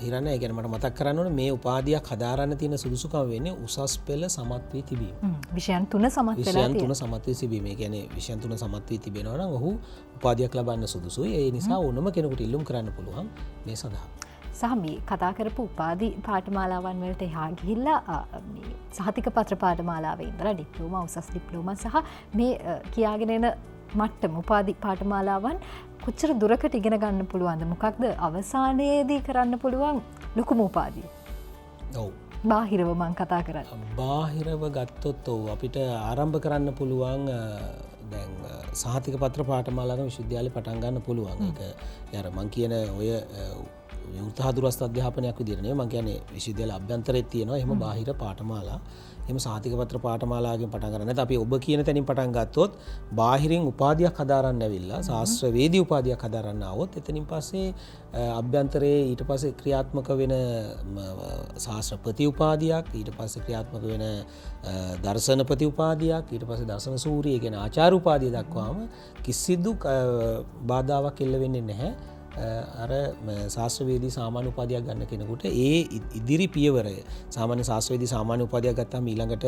හිරන්න, ඒ කියන්නේ මට මතක් කරන්න ඕනේ මේ උපාධියක් හදාරන්න තියෙන සුදුසුකම වෙන්නේ උසස් පෙළ සමත් වී තිබීම. විෂයන් තුන සමත් වෙලා තියෙනවා. විෂයන් තුන සමත් වී තිබීම. ඒ කියන්නේ විෂයන් තුන සමත් වී තිබෙනවා නම් ඔහු උපාධියක් ලබන්න සුදුසුයි. ඒ නිසා ඕනම කෙනෙකුට ඉල්ලුම් කරන්න පුළුවන් මේ සඳහා. සහ මේ කතා කරපු උපාධි පාඨමාලාවන් වලට එහා ගිහිල්ලා මේ සහතික පත්‍ර පාඨමාලාවේ ඉඳලා ඩිප්ලෝමා, උසස් ඩිප්ලෝමා සහ මේ කියාගෙන එන මට්ටම උපාධි පාඨමාලාවන් කොච්චර දුරකට ඉගෙන ගන්න පුළුවන්ද? මොකක්ද අවසානයේදී කරන්න පුළුවන් ලොකුම උපාධිය? ඔව්, බාහිරව මං කතා කරන්නේ. බාහිරව ගත්තොත් ඔව් අපිට ආරම්භ කරන්න පුළුවන් දැන් සහතික පත්‍ර පාඨමාලාවක විශ්වවිද්‍යාලේ පටන් ගන්න පුළුවන්. ඒක අර මං කියන ඔය විවෘත හා දුරස්ථ අධ්‍යාපනයක් විදිහට නෙවෙයි මං කියන්නේ විශ්වවිද්‍යාල අභ්‍යන්තරෙත් තියෙනවා එහෙම බාහිර පාඨමාලා. එහෙම සහතික පත්‍ර පාඨමාලාවකින් පටන් ගන්න. නැත්නම් අපි ඔබ කියන තැනින් පටන් ගත්තොත් බාහිරින් උපාධියක් හදාරන්න ඇවිල්ලා ශාස්ත්‍රවේදී උපාධියක් හදාරන්න ආවොත් එතනින් පස්සේ අභ්‍යන්තරයේ ඊට පස්සේ ක්‍රියාත්මක වෙන ශාස්ත්‍රපති උපාධියක්, ඊට පස්සේ ක්‍රියාත්මක වෙන දර්ශනපති උපාධියක්, ඊට පස්සේ දර්ශන සූරිය කියන ආචාර්ය උපාධිය දක්වාම කිසිදු බාධාවක් එල්ල වෙන්නේ නැහැ. අර ශාස්ත්‍රවේදී සාමාන්‍ය උපාධියක් ගන්න කෙනෙකුට ඒ ඉදිරි පියවරය සාමාන්‍ය ශාස්ත්‍රවේදී සාමාන්‍ය උපාධියක් ගත්තාම ඊළඟට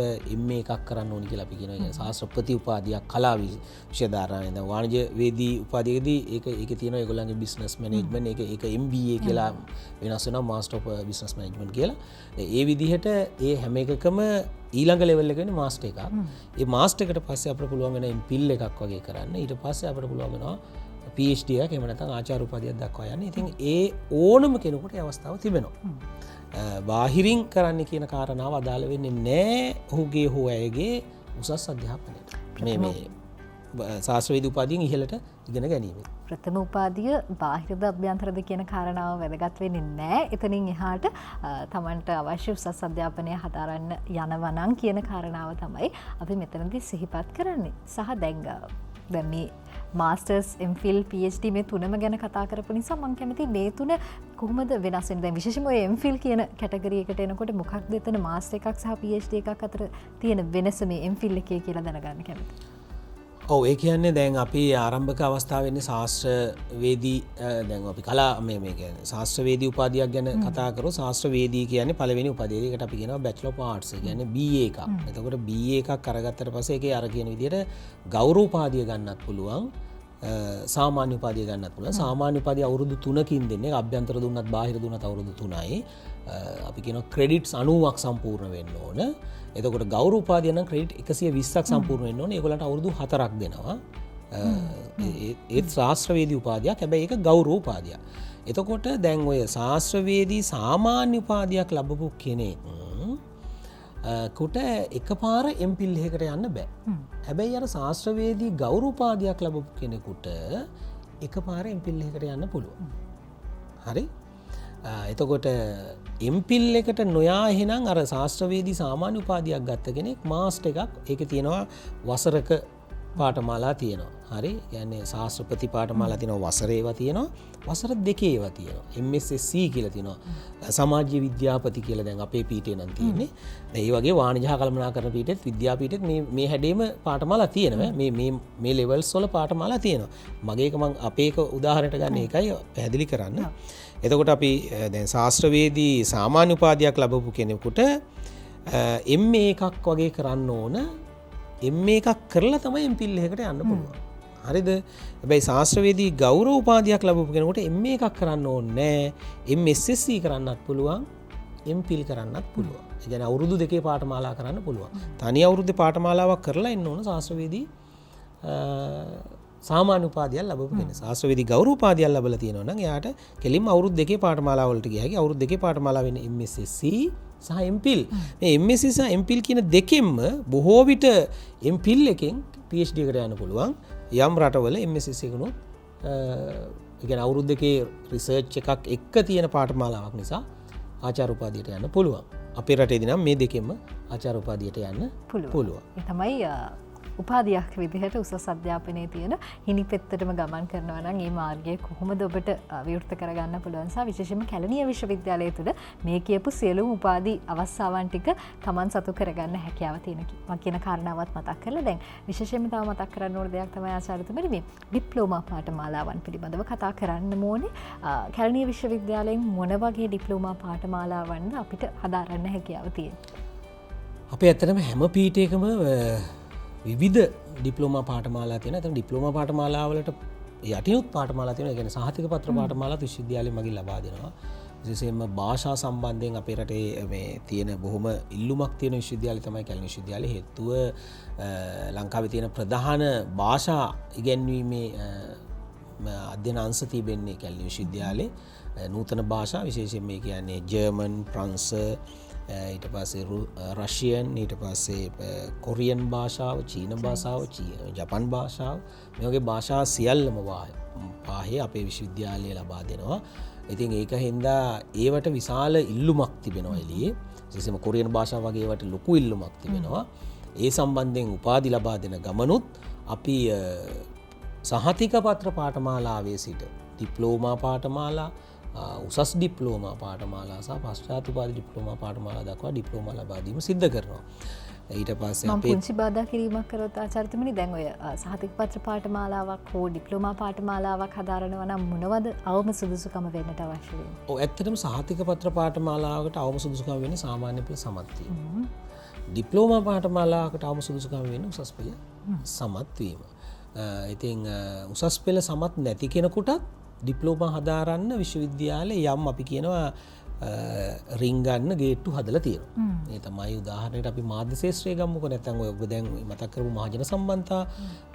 MA එකක් කරන්න ඕනි කියලා අපි කියනවා. ඒ කියන්නේ ශාස්ත්‍රපති උපාධියක් කලා විෂය ධාරාවෙන්. දැන් වාණිජවේදී උපාධියකදී ඒකේ තියෙනවා ඒගොල්ලන්ගේ බිස්නස් මැනේජ්මන්ට්, ඒක MBA කියලා වෙනස් වෙනවා, මාස්ටර් ඔෆ් බිස්නස් මැනේජ්මන්ට් කියලා. ඒ විදිහට ඒ හැම එකකම ඊළඟ ලෙවල් එක වෙන්නේ මාස්ටර් එකක්. ඒ මාස්ටර් එකට පස්සේ අපිට පුළුවන් වෙන MPhil එකක් වගේ කරන්න. ඊට පස්සේ අපිට පුළුවන් වෙනවා PhD එකක් එහෙම නැත්නම් ආචාර්ය උපාධියක් දක්වා යන්න. ඉතින් ඒ ඕනම කෙනෙකුට ඒ අවස්ථාව තිබෙනවා. බාහිරින් කරන්න කියන කාරණාව අදාළ වෙන්නේ නෑ ඔහුගේ හෝ ඇයගේ උසස් අධ්‍යාපනයට. මේ මේ ශාස්ත්‍රවේදී උපාධියෙන් ඉහළට ඉගෙන ගැනීම. ප්‍රථම උපාධිය බාහිරද අභ්‍යන්තරද කියන කාරණාව වැදගත් වෙන්නේ නෑ. එතනින් එහාට තමන්ට අවශ්‍ය උසස් අධ්‍යාපනය හදාරන්න යනවා නම් කියන කාරණාව තමයි අපි මෙතනදී සිහිපත් කරන්නේ. සහ දැන් මේ මාස්ටර්ස්, MPhil, PhD මේ තුනම ගැන කතා කරපු නිසා මං කැමති මේ තුන කොහොමද වෙනස් වෙන්නේ? දැන් විශේෂයෙන්ම ඔය MPhil කියන කැටගරි එකට එනකොට මොකක්ද එතන මාස්ටර් එකක් සහ PhD එකක් අතර තියෙන වෙනස මේ MPhil එකේ කියලා දැනගන්න කැමතියි. ඔව්, ඒ කියන්නේ දැන් අපි ආරම්භක අවස්ථාවේ ඉන්නේ ශාස්ත්‍රවේදී, දැන් අපි කලා මේ මේ කියන්නේ ශාස්ත්‍රවේදී උපාධියක් ගැන කතා කරොත් ශාස්ත්‍රවේදී කියන්නේ පළවෙනි උපාධිය. ඒකට අපි කියනවා බැචලර් ඔෆ් ආර්ට්ස්. ඒ කියන්නේ BA එකක්. එතකොට BA එකක් අරගත්තට පස්සේ ඒකේ අර කියන විදිහට ගෞරව උපාධිය ගන්නත් පුළුවන්, සාමාන්‍ය උපාධිය ගන්නත් පුළුවන්. සාමාන්‍ය උපාධිය අවුරුදු 3කින් දෙන්නේ. අභ්‍යන්තර දුන්නත් බාහිර දුන්නත් අවුරුදු 3යි. අපි කියනවා ක්‍රෙඩිට්ස් 90ක් සම්පූර්ණ වෙන්න ඕන. එතකොට ගෞරව උපාධිය නම් ක්‍රෙඩිට් 120ක් සම්පූර්ණ වෙන්න ඕන. ඒගොල්ලන්ට අවුරුදු 4ක් දෙනවා. ඒත් ශාස්ත්‍රවේදී උපාධියක්. හැබැයි ඒක ගෞරව උපාධියක්. එතකොට දැන් ඔය ශාස්ත්‍රවේදී සාමාන්‍ය උපාධියක් ලැබපු කෙනෙක් කොට එකපාර MPhil එකකට යන්න බෑ. හැබැයි අර ශාස්ත්‍රවේදී ගෞරව උපාධියක් ලැබපු කෙනෙකුට එකපාර MPhil එකකට යන්න පුළුවන්. හරි? එතකොට MPhil එකට නොයා එහෙනම් අර ශාස්ත්‍රවේදී සාමාන්‍ය උපාධියක් ගත්ත කෙනෙක් මාස්ටර් එකක්, ඒකේ තියෙනවා වසරක පාඨමාලා තියෙනවා. හරි? කියන්නේ ශාස්ත්‍රපති පාඨමාලා තියෙනවා, වසර ඒවා තියෙනවා, වසර දෙකේ ඒවා තියෙනවා. MSSC කියලා තියෙනවා. සමාජීය විද්‍යාපති කියලා දැන් අපේ පීඨේ නම් තියෙන්නේ. දැන් ඒ වගේ වාණිජ හා කළමනාකරණ පීඨෙත් විද්‍යා පීඨෙත් මේ මේ හැඩේම පාඨමාලා තියෙනවා. මේ මේ මේ ලෙවල්ස් වල පාඨමාලා තියෙනවා. මගේ එක මං අපේ එක උදාහරණයට ගන්න ඒකයි පැහැදිලි කරන්න. එතකොට අපි දැන් ශාස්ත්‍රවේදී සාමාන්‍ය උපාධියක් ලැබපු කෙනෙකුට MA එකක් වගේ කරන්න ඕන. MA එකක් කරලා තමයි MPhil එකකට යන්න පුළුවන්. හරිද? හැබැයි ශාස්ත්‍රවේදී ගෞරව උපාධියක් ලැබපු කෙනෙකුට MA එකක් කරන්න ඕනේ නෑ. MSSC කරන්නත් පුළුවන්, MPhil කරන්නත් පුළුවන්. ඒ කියන්නේ අවුරුදු දෙකේ පාඨමාලා කරන්න පුළුවන්. තනි අවුරුද්දේ පාඨමාලාවක් කරලා එන්න ඕන ශාස්ත්‍රවේදී සාමාන්‍ය උපාධියක් ලැබපු කෙනෙක්. ශාස්ත්‍රවේදී ගෞරව උපාධියක් ලැබලා තියෙනවා නම් එයාට කෙලින්ම අවුරුදු දෙකේ පාඨමාලා වලට ගිය හැකි. අවුරුදු දෙකේ පාඨමාලා වෙන්නේ MSSC සහ MPhil. මේ MSc සහ MPhil කියන දෙකෙන්ම බොහෝ විට MPhil එකෙන් PhD එකට යන්න පුළුවන්. යම් රටවල MSc එකනොත් ඒ කියන්නේ අවුරුදු දෙකේ රිසර්ච් එකක් එක්ක තියෙන පාඨමාලාවක් නිසා ආචාර්ය උපාධියට යන්න පුළුවන්. අපේ රටේදී නම් මේ දෙකෙන්ම ආචාර්ය උපාධියට යන්න පුළුවන්. ඒ තමයි උපාධියක් විදිහට උසස් අධ්‍යාපනයේ තියෙන හිණිපෙත්තටම ගමන් කරනවා නම් ඒ මාර්ගය කොහොමද ඔබට විවෘත කරගන්න පුළුවන් සහ විශේෂයෙන්ම කැලණිය විශ්වවිද්‍යාලය තුළ මේ කියපු සියලුම උපාධි අවස්ථාවන් ටික Taman සතු කරගන්න හැකියාව තියෙන කියන කාරණාවත් මතක් කරලා දැන් විශේෂයෙන්ම තව මතක් කරන්න ඕන දෙයක් තමයි ආචාර්යතුමනි මේ ඩිප්ලෝමා පාඨමාලාවන් පිළිබඳව කතා කරන්න ඕනේ. කැලණිය විශ්වවිද්‍යාලයෙන් මොන වගේ ඩිප්ලෝමා පාඨමාලාවන්ද අපිට හදාරන්න හැකියාව තියෙන්නේ? අපේ ඇත්තටම හැම පීඨයකම විවිධ ඩිප්ලෝමා පාඨමාලා තියෙනවා. එතන ඩිප්ලෝමා පාඨමාලාවලට යටිනුත් පාඨමාලා තියෙනවා. ඒ කියන්නේ සහතික පත්‍ර පාඨමාලාත් විශ්වවිද්‍යාලය මගින් ලබා දෙනවා. විශේෂයෙන්ම භාෂා සම්බන්ධයෙන් අපේ රටේ මේ තියෙන බොහොම ඉල්ලුමක් තියෙන විශ්වවිද්‍යාලය තමයි කැලණි විශ්වවිද්‍යාලය. හේතුව ලංකාවේ තියෙන ප්‍රධාන භාෂා ඉගැන්වීමේ අධ්‍යයන අංශ තිබෙන්නේ කැලණි විශ්වවිද්‍යාලේ. නූතන භාෂා විශේෂයෙන් මේ කියන්නේ ජර්මන්, ප්‍රංශ, ඊට පස්සේ රෂියන්, ඊට පස්සේ කොරියන් භාෂාව, චීන භාෂාව, ජපන් භාෂාව, මේ වගේ භාෂා සියල්ලම පාහේ අපේ විශ්වවිද්‍යාලය ලබා දෙනවා. ඉතින් ඒක හින්දා ඒවට විශාල ඉල්ලුමක් තිබෙනවා එළියේ. විශේෂයෙන්ම කොරියන් භාෂාව වගේ ඒවට ලොකු ඉල්ලුමක් තිබෙනවා. ඒ සම්බන්ධයෙන් උපාධි ලබා දෙන ගමනුත් අපි සහතික පත්‍ර පාඨමාලාවේ සිට ඩිප්ලෝමා පාඨමාලා, උසස් ඩිප්ලෝමා පාඨමාලා සහ පශ්චාත් උපාධි ඩිප්ලෝමා පාඨමාලා දක්වා ඩිප්ලෝමා ලබා දීම සිද්ධ කරනවා. ඊට පස්සේ මම පුංචි බාධා කිරීමක් කරොත් ආචාර්යතුමනි, දැන් ඔය සහතික පත්‍ර පාඨමාලාවක් හෝ ඩිප්ලෝමා පාඨමාලාවක් හදාරනවා නම් මොනවද අවම සුදුසුකම වෙන්නට අවශ්‍ය වෙන්නේ? ඔව්, ඇත්තටම සහතික පත්‍ර පාඨමාලාවකට අවම සුදුසුකම වෙන්නේ සාමාන්‍ය පෙළ සමත් වීම. ඩිප්ලෝමා පාඨමාලාවකට අවම සුදුසුකම වෙන්නේ උසස් පෙළ සමත් වීම. ඉතින් උසස් පෙළ සමත් නැති කෙනෙකුටත් ඩිප්ලෝමා හදාරන්න විශ්වවිද්‍යාලයේ යම් අපි කියනවා රින්ගන්න ගේට්ටු හදලා තියෙනවා. ඒ තමයි උදාහරණයට අපි මාධ්‍ය ශාස්ත්‍රය ගමුකෝ, නැත්නම් ඔය ඔබ දැන් මතක් කරපු මහජන සම්බන්ධතා.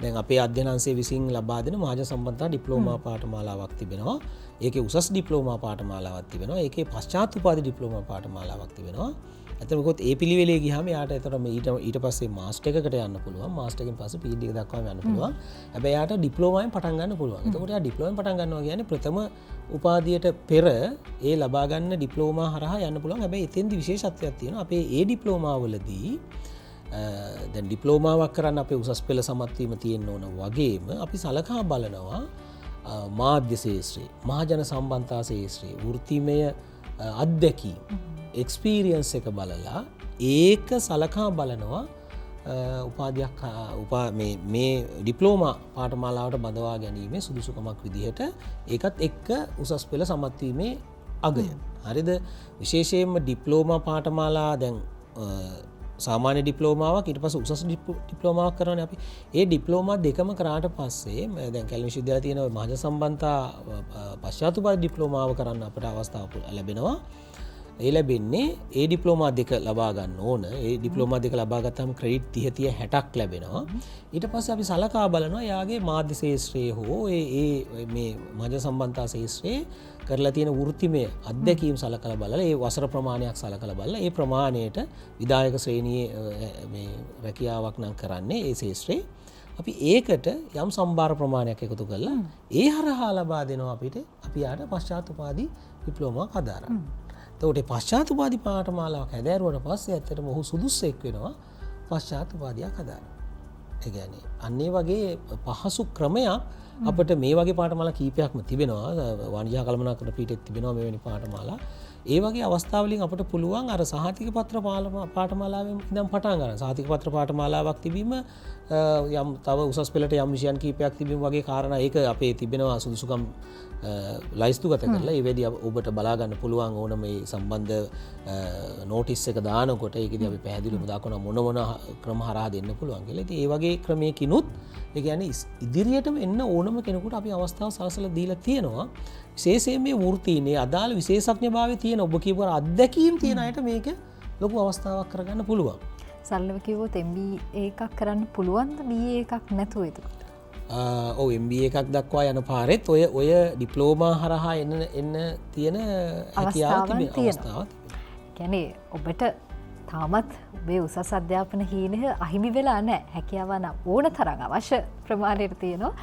දැන් අපේ අධ්‍යයන අංශය විසින් ලබා දෙන මහජන සම්බන්ධතා ඩිප්ලෝමා පාඨමාලාවක් තිබෙනවා. ඒකේ උසස් ඩිප්ලෝමා පාඨමාලාවක් තිබෙනවා. ඒකේ පශ්චාත් උපාධි ඩිප්ලෝමා පාඨමාලාවක් තිබෙනවා. ඇත්තටම කිව්වොත් ඒ පිළිවෙලේ ගියාම යාට ඇත්තටම ඊට පස්සේ මාස්ටර් එකකට යන්න පුළුවන්. මාස්ටර් එකෙන් පස්සේ PhD එක දක්වාම යන්න පුළුවන්. හැබැයි යාට ඩිප්ලෝමාවෙන් පටන් ගන්න පුළුවන්. එතකොට යා ඩිප්ලෝමාවෙන් පටන් ගන්නවා කියන්නේ ප්‍රථම උපාධියට පෙර ඒ ලබා ගන්න ඩිප්ලෝමා හරහා යන්න පුළුවන්. හැබැයි එතෙන්දි විශේෂත්වයක් තියෙනවා. අපේ ඒ ඩිප්ලෝමාවලදී දැන් ඩිප්ලෝමාවක් කරන්න අපේ උසස් පෙළ සමත් වීම තියෙන්න ඕන වගේම අපි සලකා බලනවා මාධ්‍ය ශාස්ත්‍රය, මහජන සම්බන්ධතා ශාස්ත්‍රය, වෘත්තිමය අත්දැකීම්, එක්ස්පීරියන්ස් එක බලලා ඒක සලකා බලනවා උපාධියක් මේ ඩිප්ලෝමා පාඨමාලාවට බඳවා ගැනීමේ සුදුසුකමක් විදිහට ඒකත් එක්ක උසස් පෙළ සමත් වීමේ අගය. හරිද? විශේෂයෙන්ම ඩිප්ලෝමා පාඨමාලා දැන් සාමාන්‍ය ඩිප්ලෝමාවක් ඊට පස්සේ උසස් ඩිප්ලෝමාවක් කරනවානේ අපි. ඒ ඩිප්ලෝමා දෙකම කරාට පස්සේ දැන් කැලණි විශ්වවිද්‍යාලයේ තියෙන ඔය මහජන සම්බන්ධතා පශ්චාත් උපාධි ඩිප්ලෝමාව කරන්න අපට අවස්ථාව ලැබෙනවා. ඒ ලැබෙන්නේ ඒ ඩිප්ලෝමා දෙක ලබා ගන්න ඕන. ඒ ඩිප්ලෝමා දෙක ලබා ගත්තාම ක්‍රෙඩිට් 30 30 60ක් ලැබෙනවා. ඊට පස්සේ අපි සලකා බලනවා යාගේ මාධ්‍ය ශාස්ත්‍රයේ හෝ ඒ මේ මහජන සම්බන්ධතා ශාස්ත්‍රයේ කරලා තියෙන වෘත්තිමය අත්දැකීම් සලකලා බලලා ඒ වසර ප්‍රමාණයක් සලකලා බලලා ඒ ප්‍රමාණයට විධායක ශ්‍රේණියේ මේ රැකියාවක් නම් කරන්නේ ඒ ශාස්ත්‍රයේ අපි ඒකට යම් සම්භාර ප්‍රමාණයක් එකතු කරලා ඒ හරහා ලබා දෙනවා අපිට අපි යාට පශ්චාත් උපාධි ඩිප්ලෝමාවක් හදාරන්න. එතකොට මේ පශ්චාත් උපාධි පාඨමාලාවක් හැදෑරුවට පස්සේ ඇත්තටම ඔහු සුදුස්සෙක් වෙනවා පශ්චාත් උපාධියක් හදාරන්න. ඒ කියන්නේ අන්න ඒ වගේ පහසු ක්‍රමයක් අපිට මේ වගේ පාඨමාලා කීපයක්ම තිබෙනවා. වාණිජ හා කළමනාකරණ පීඨෙත් තිබෙනවා මෙවැනි පාඨමාලා. ඒ වගේ අවස්ථාවලින් අපිට පුළුවන් අර සහතික පත්‍ර පාඨමාලාවෙන් ඉඳන් පටන් ගන්න. සහතික පත්‍ර පාඨමාලාවක් තිබීම යම් තව උසස් පෙළට යම් විෂයන් කීපයක් තිබීම වගේ කාරණා ඒක අපේ තිබෙනවා සුදුසුකම් ලයිස්තුගත කරලා ඒ වෙදී ඔබට බලා ගන්න පුළුවන් ඕන මේ සම්බන්ධ නෝටිස් එක දානකොට ඒකෙදී අපි පැහැදිලිවම දක්වනවා මොන මොන ක්‍රම හරහා දෙන්න පුළුවන් කියලා. ඉතින් ඒ වගේ ක්‍රමයකිනුත් ඒ කියන්නේ ඉදිරියටම එන්න ඕනම කෙනෙකුට අපි අවස්ථාව සලසලා දීලා තියෙනවා. විශේෂයෙන් මේ වෘත්තීනේ අදාළ විශේෂඥභාවය තියෙන ඔබ කියපු අර අත්දැකීම් තියෙන අයට මේක ලොකු අවස්ථාවක් කරගන්න පුළුවන්. සරලව කිව්වොත් MBA එකක් කරන්න පුළුවන්ද BA එකක් නැතුව එතකොට? ඔව් MBA එකක් දක්වා යන පාරෙත් ඔය ඩිප්ලෝමා හරහා එන්න තියෙන හැකියාව තිබෙන අවස්ථාවක් තිබෙනවා. කියන්නේ ඔබට තාමත් ඔබේ උසස් අධ්‍යාපන හීනය අහිමි වෙලා නැහැ. හැකියාව නම් ඕන තරම් අවශ්‍ය ප්‍රමාණයට තියෙනවා.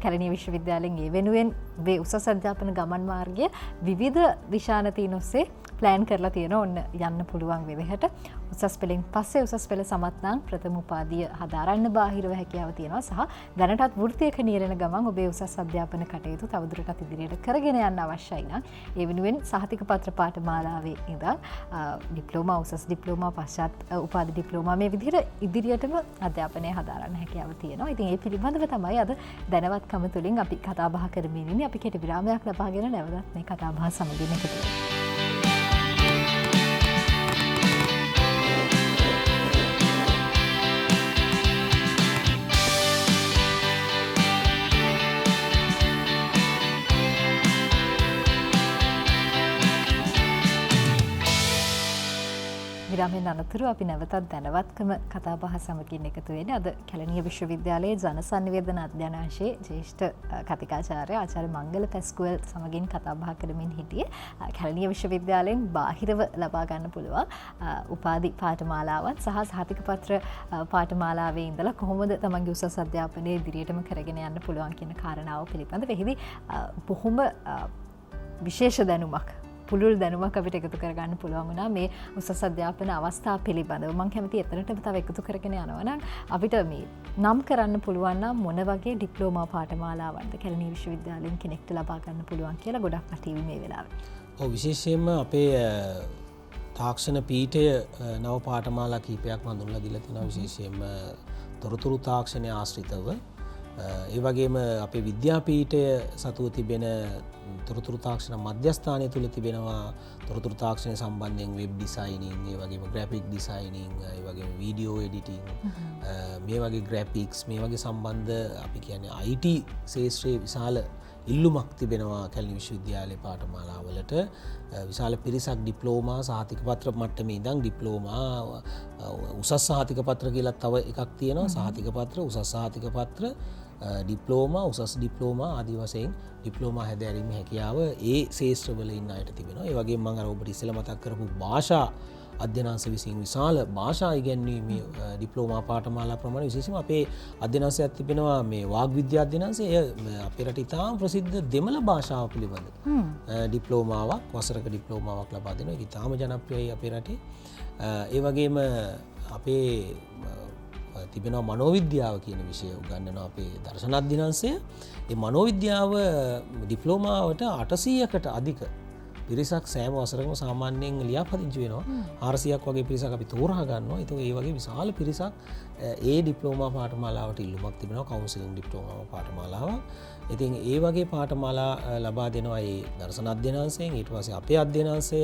කැලණිය විශ්වවිද්‍යාලයෙන් ඒ වෙනුවෙන් ඔබේ උසස් අධ්‍යාපන ගමන් මාර්ගය විවිධ දිශානතීන් ඔස්සේ ප්ලෑන් කරලා තියෙනවා. ඔන්න යන්න පුළුවන් විදිහට උසස් පෙළෙන් පස්සේ උසස් පෙළ සමත් නම් ප්‍රථම උපාධිය හදාරන්න බාහිරව හැකියාව තියෙනවා. සහ දැනටත් වෘත්තියක නියැලෙන ගමන් ඔබේ උසස් අධ්‍යාපන කටයුතු තවදුරටත් ඉදිරියට කරගෙන යන්න අවශ්‍යයි නම් ඒ වෙනුවෙන් සහතික පත්‍ර පාඨමාලාවේ ඉඳන් ඩිප්ලෝමා, උසස් ඩිප්ලෝමා, පශ්චාත් උපාධි ඩිප්ලෝමා මේ විදිහට ඉදිරියටම අධ්‍යාපනය හදාරන්න හැකියාව තියෙනවා. ඉතින් ඒ පිළිබඳව තමයි අද දැනවත්කම තුළින් අපි කතා බහ කරමින් ඉන්නේ. අපි කෙටි විරාමයක් ලබාගෙන නැවතත් මේ කතා බහ සමගින් එකතු වෙමු. විරාමයෙන් අනතුරුව අපි නැවතත් දැනවත්කම කතා බහ සමගින් එකතු වෙන්නේ. අද කැලණිය විශ්වවිද්‍යාලයේ ජනසන්නිවේදන අධ්‍යයනාංශයේ ජ්‍යෙෂ්ඨ කතිකාචාර්ය ආචාර්ය මංගල පැස්කුවල් සමගින් කතා බහ කරමින් හිටියේ. කැලණිය විශ්වවිද්‍යාලයෙන් බාහිරව ලබා ගන්න පුළුවන් උපාධි පාඨමාලාවන් සහ සහතික පත්‍ර පාඨමාලාවේ ඉඳලා කොහොමද තමන්ගේ උසස් අධ්‍යාපනය ඉදිරියටම කරගෙන යන්න පුළුවන් කියන කාරණාව පිළිබඳව එහිදී බොහොම විශේෂ දැනුමක්, පුළුල් දැනුමක් අපිට එකතු කරගන්න පුළුවන් වුණා මේ උසස් අධ්‍යාපන අවස්ථා පිළිබඳව. මං කැමතියි එතනටම තව එකතු කරගෙන යනවා නම් අපිට මේ නම් කරන්න පුළුවන් නම් මොන වගේ ඩිප්ලෝමා පාඨමාලාවන්ද කැලණිය විශ්වවිද්‍යාලයෙන් කෙනෙක්ට ලබා ගන්න පුළුවන් කියලා ගොඩක් වටීවි මේ වෙලාවේ. ඔව්, විශේෂයෙන්ම අපේ තාක්ෂණ පීඨය නව පාඨමාලා කීපයක්ම හඳුන්වලා දීලා තියෙනවා. විශේෂයෙන්ම තොරතුරු තාක්ෂණය ආශ්‍රිතව, ඒ වගේම අපේ විද්‍යාපීඨය සතුව තිබෙන තොරතුරු තාක්ෂණ මධ්‍යස්ථානය තුළ තිබෙනවා තොරතුරු තාක්ෂණය සම්බන්ධයෙන් වෙබ් ඩිසයිනින්, ඒ වගේම ග්‍රැෆික් ඩිසයිනින්, ඒ වගේම වීඩියෝ එඩිටිං, මේ වගේ ග්‍රැෆික්ස්, මේ වගේ සම්බන්ධ අපි කියන්නේ IT ක්ෂේත්‍රයේ විශාල ඉල්ලුමක් තිබෙනවා කැලණි විශ්වවිද්‍යාලයේ පාඨමාලාවලට. විශාල පිරිසක් ඩිප්ලෝමා සහතික පත්‍ර මට්ටමේ ඉඳන් ඩිප්ලෝමා උසස් සහතික පත්‍ර කියලා තව එකක් තියෙනවා. සහතික පත්‍ර, උසස් සහතික පත්‍ර, ඩිප්ලෝමා, උසස් ඩිප්ලෝමා ආදී වශයෙන් ඩිප්ලෝමා හැදෑරීමේ හැකියාව ඒ ක්ෂේත්‍රවල ඉන්න අයට තිබෙනවා. ඒ වගේම මම අර ඔබට ඉස්සෙල්ලා මතක් කරපු භාෂා අධ්‍යනාංශ විසින් විශාල භාෂා ඉගැන්වීමේ ඩිප්ලෝමා පාඨමාලා ප්‍රමාණය, විශේෂයෙන්ම අපේ අධ්‍යනාංශයක් තිබෙනවා මේ වාග් විද්‍යා අධ්‍යනාංශය. එය අපේ රටේ ඉතාම ප්‍රසිද්ධ දෙමළ භාෂාව පිළිබඳ ඩිප්ලෝමාවක්, වසරක ඩිප්ලෝමාවක් ලබා දෙනවා. ඒක ඉතාම ජනප්‍රියයි අපේ රටේ. ඒ වගේම අපේ තිබෙනවා මනෝවිද්‍යාව කියන විෂය උගන්වනවා අපේ දර්ශන අධ්‍යනාංශය. ඒ මනෝවිද්‍යාව ඩිප්ලෝමාවට 800කට අධික පිරිසක් සෑම වසරකම සාමාන්‍යයෙන් ලියාපදිංචි වෙනවා. 400ක් වගේ පිරිසක් අපි තෝරා ගන්නවා. ඒතකොට ඒ වගේ විශාල පිරිසක් ඒ ඩිප්ලෝමා පාඨමාලාවට ඉල්ලුමක් තිබෙනවා, කවුන්සලින් ඩිප්ලෝමා පාඨමාලාවක්. ඉතින් ඒ වගේ පාඨමාලා ලබා දෙනවා ඒ දර්ශන අධ්‍යනාංශයෙන්. ඊට පස්සේ අපේ අධ්‍යනාංශය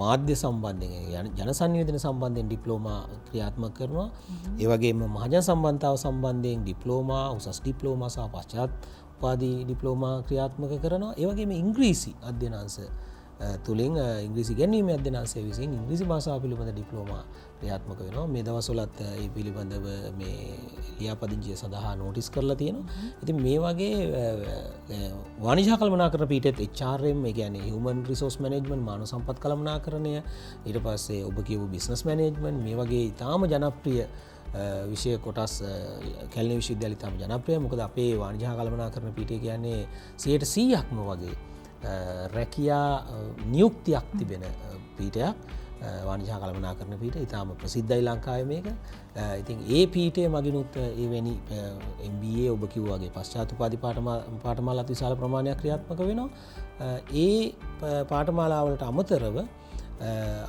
මාධ්‍ය සම්බන්ධයෙන්, ජන සංනිවේදන සම්බන්ධයෙන් ඩිප්ලෝමා ක්‍රියාත්මක කරනවා. ඒ වගේම මහජන සම්බන්ධතාව සම්බන්ධයෙන් ඩිප්ලෝමා, උසස් ඩිප්ලෝමා සහ පශ්චාත් උපාධි ඩිප්ලෝමා ක්‍රියාත්මක කරනවා. ඒ වගේම ඉංග්‍රීසි අධ්‍යනාංශ තුලින් ඉංග්‍රීසි ඉගැන්වීමේ අධ්‍යනාංශය විසින් ඉංග්‍රීසි භාෂාව පිළිබඳ ඩිප්ලෝමා ක්‍රියාත්මක වෙනවා. මේ දවස්වලත් ඒ පිළිබඳව මේ ලියාපදිංචිය සඳහා නෝටිස් කරලා තියෙනවා. ඉතින් මේ වගේ වාණිජ කළමනාකරණ පීඨයත් HRM, ඒ කියන්නේ Human Resource Management, මානව සම්පත් කළමනාකරණය, ඊට පස්සේ ඔබ කියපු බිස්නස් මැනේජ්මන්ට්, මේ වගේ ඉතාම ජනප්‍රිය විෂය කොටස් කැලණි විශ්වවිද්‍යාලය ඉතාම ජනප්‍රියයි. මොකද අපේ වාණිජ කළමනාකරණ පීඨය කියන්නේ 100%ක්ම වගේ රැකියා නියුක්තියක් තිබෙන පීඨයක්. වාණිජ කළමනාකරණ පීඨය ඉතාම ප්‍රසිද්ධයි ලංකාවේ මේක. ඉතින් ඒ පීඨය මගිනුත් එවැනි MBA ඔබ කිව්වා වගේ පශ්චාත් උපාධි පාඨමාලාත් විශාල ප්‍රමාණයක් ක්‍රියාත්මක වෙනවා. ඒ පාඨමාලාවලට අමතරව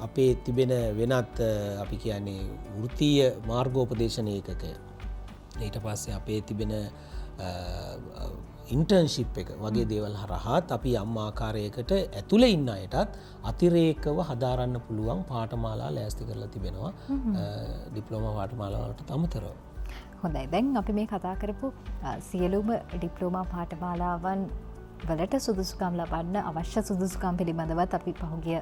අපේ තිබෙන වෙනත් අපි කියන්නේ වෘත්තීය මාර්ගෝපදේශන ඒකකය, ඊට පස්සේ අපේ තිබෙන ඉන්ටර්න්ෂිප් එක වගේ දේවල් හරහාත් අපි යම් ආකාරයකට ඇතුලේ ඉන්න අයටත් අතිරේකව හදාරන්න පුළුවන් පාඨමාලා ලෑස්ති කරලා තිබෙනවා ඩිප්ලෝමා පාඨමාලාවලට අමතරව. හොඳයි, දැන් අපි මේ කතා කරපු සියලුම ඩිප්ලෝමා පාඨමාලාවන් වලට සුදුසුකම් ලබන්න අවශ්‍ය සුදුසුකම් පිළිබඳවත් අපි පහුගිය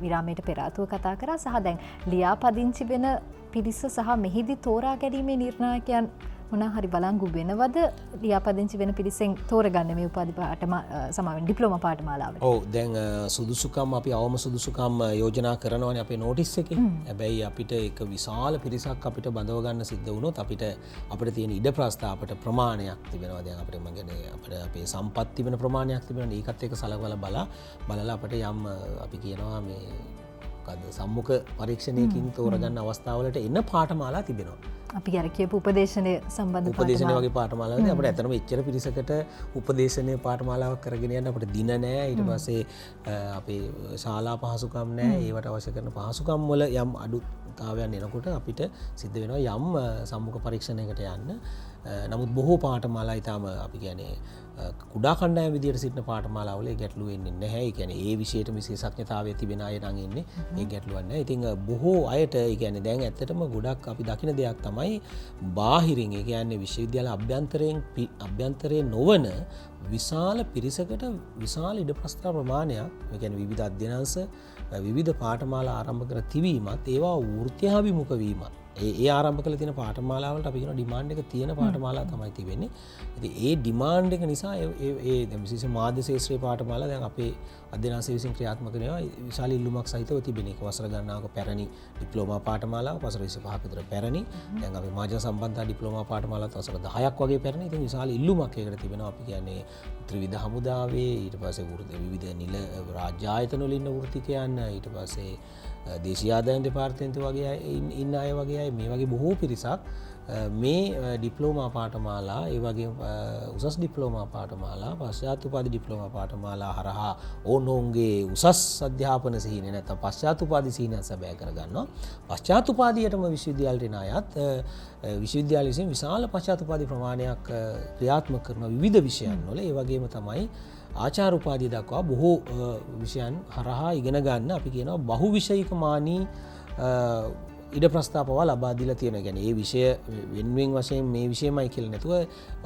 විරාමයට පෙර ආතුව කතා කරා. සහ දැන් ලියාපදිංචි වෙන පිරිස සහ මෙහිදී තෝරා ගැනීමේ නිර්ණායකයන් මොනවා හරි බලංගු වෙනවද ලියාපදිංචි වෙන පිරිසෙන් තෝරගන්න මේ උපාධි සමාවෙන් ඩිප්ලෝමා පාඨමාලාවට? ඔව්, දැන් සුදුසුකම් අපි අවම සුදුසුකම් යෝජනා කරනවානේ අපේ නෝටිස් එකේ. හැබැයි අපිට එක විශාල පිරිසක් අපිට බඳව ගන්න සිද්ධ වුණොත් අපිට තියෙන ඉඩ ප්‍රස්ථ අපිට ප්‍රමාණයක් තිබෙනවා. දැන් අපිට මං කියන්නේ අපිට අපේ සම්පත් තිබෙන ප්‍රමාණයක් තිබෙනවා. ඒකත් එක්ක සලකලා බලලා අපිට යම් අපි කියනවා මේ මොකද්ද සම්මුඛ පරීක්ෂණයකින් තෝරගන්න අවස්ථාවලට එන පාඨමාලා තිබෙනවා. අපි අර කියපු උපදේශනය සම්බන්ධ උපදේශනය වගේ පාඨමාලාවලදී අපිට ඇත්තටම එච්චර පිරිසකට උපදේශනය පාඨමාලාවක් කරගෙන යන්න අපිට දින නෑ. ඊට පස්සේ අපේ ශාලා පහසුකම් නෑ. ඒවට අවශ්‍ය කරන පහසුකම් වල යම් අඩුතාවයන් එනකොට අපිට සිද්ධ වෙනවා යම් සම්මුඛ පරීක්ෂණයකට යන්න. නමුත් බොහෝ පාඨමාලා ඊටම අපි කියන්නේ කුඩා කණ්ඩායම් විදියට සිටින පාඨමාලාවල ඒ ගැටලුව එන්නේ නැහැ. ඒ කියන්නේ ඒ විෂයට විශේෂඥතාවය තිබෙන අය නම් එන්නේ ඒ ගැටලුවක් නැහැ. ඉතින් බොහෝ අයට ඒ කියන්නේ දැන් ඇත්තටම ගොඩක් අපි දකින දෙයක් තමයි බාහිරින්, ඒ කියන්නේ විශ්වවිද්‍යාල අභ්‍යන්තරයේ නොවන විශාල පිරිසකට විශාල ඉඩ ප්‍රස්ථ ප්‍රමාණයක්, ඒ කියන්නේ විවිධ අධ්‍යනාංශ විවිධ පාඨමාලා ආරම්භ කර තිබීමත් ඒවා වෘත්තියාභිමුඛ වීමත් ඒ ආරම්භ කළ තියෙන පාඨමාලාවලට අපි කියනවා ඩිමාන්ඩ් එක තියෙන පාඨමාලා තමයි තිබෙන්නේ. ඉතින් ඒ ඩිමාන්ඩ් එක නිසා ඒ දැන් විශේෂ මාධ්‍ය ශාස්ත්‍රීය පාඨමාලා දැන් අපේ අධ්‍යනාංශය විසින් ක්‍රියාත්මක වෙනවා. විශාල ඉල්ලුමක් සහිතව තිබෙන එක වසර ගණනාවක පැරණි ඩිප්ලෝමා පාඨමාලාව වසර 25ක් විතර පැරණි. දැන් අපි මහජන සම්බන්ධතා ඩිප්ලෝමා පාඨමාලාවත් වසර 10ක් වගේ පැරණි. ඉතින් විශාල ඉල්ලුමක් ඒකට තිබෙනවා. අපි කියන්නේ ත්‍රිවිධ හමුදාවේ, ඊට පස්සේ විවිධ නිල රාජ්‍ය ආයතන වල ඉන්න වෘත්තිකයන්, ඊට පස්සේ දේශීය ආදායම් දෙපාර්තමේන්තුව වගේ ඉන්න අය වගේ අය, මේ වගේ බොහෝ පිරිසක් මේ ඩිප්ලෝමා පාඨමාලා, ඒ වගේ උසස් ඩිප්ලෝමා පාඨමාලා, පශ්චාත් උපාධි ඩිප්ලෝමා පාඨමාලා හරහා ඔවුන්ගේ උසස් අධ්‍යාපන සිහිනය නැත්නම් පශ්චාත් උපාධි සිහිනය සැබෑ කරගන්නවා. පශ්චාත් උපාධියටම විශ්වවිද්‍යාලයට එන අයත් විශ්වවිද්‍යාල විසින් විශාල පශ්චාත් උපාධි ප්‍රමාණයක් ක්‍රියාත්මක කරන විවිධ විෂයන් වල, ඒ වගේම තමයි ආචාර උපාධිය දක්වා බොහෝ විෂයන් හරහා ඉගෙන ගන්න අපි කියනවා බහු විෂයික මානී ඉඩ ප්‍රස්තාව පවා ලබා දීලා තියෙනවා. ඒ කියන්නේ ඒ විෂය වෙන්වෙන් වශයෙන් මේ විෂයමයි කියලා නැතුව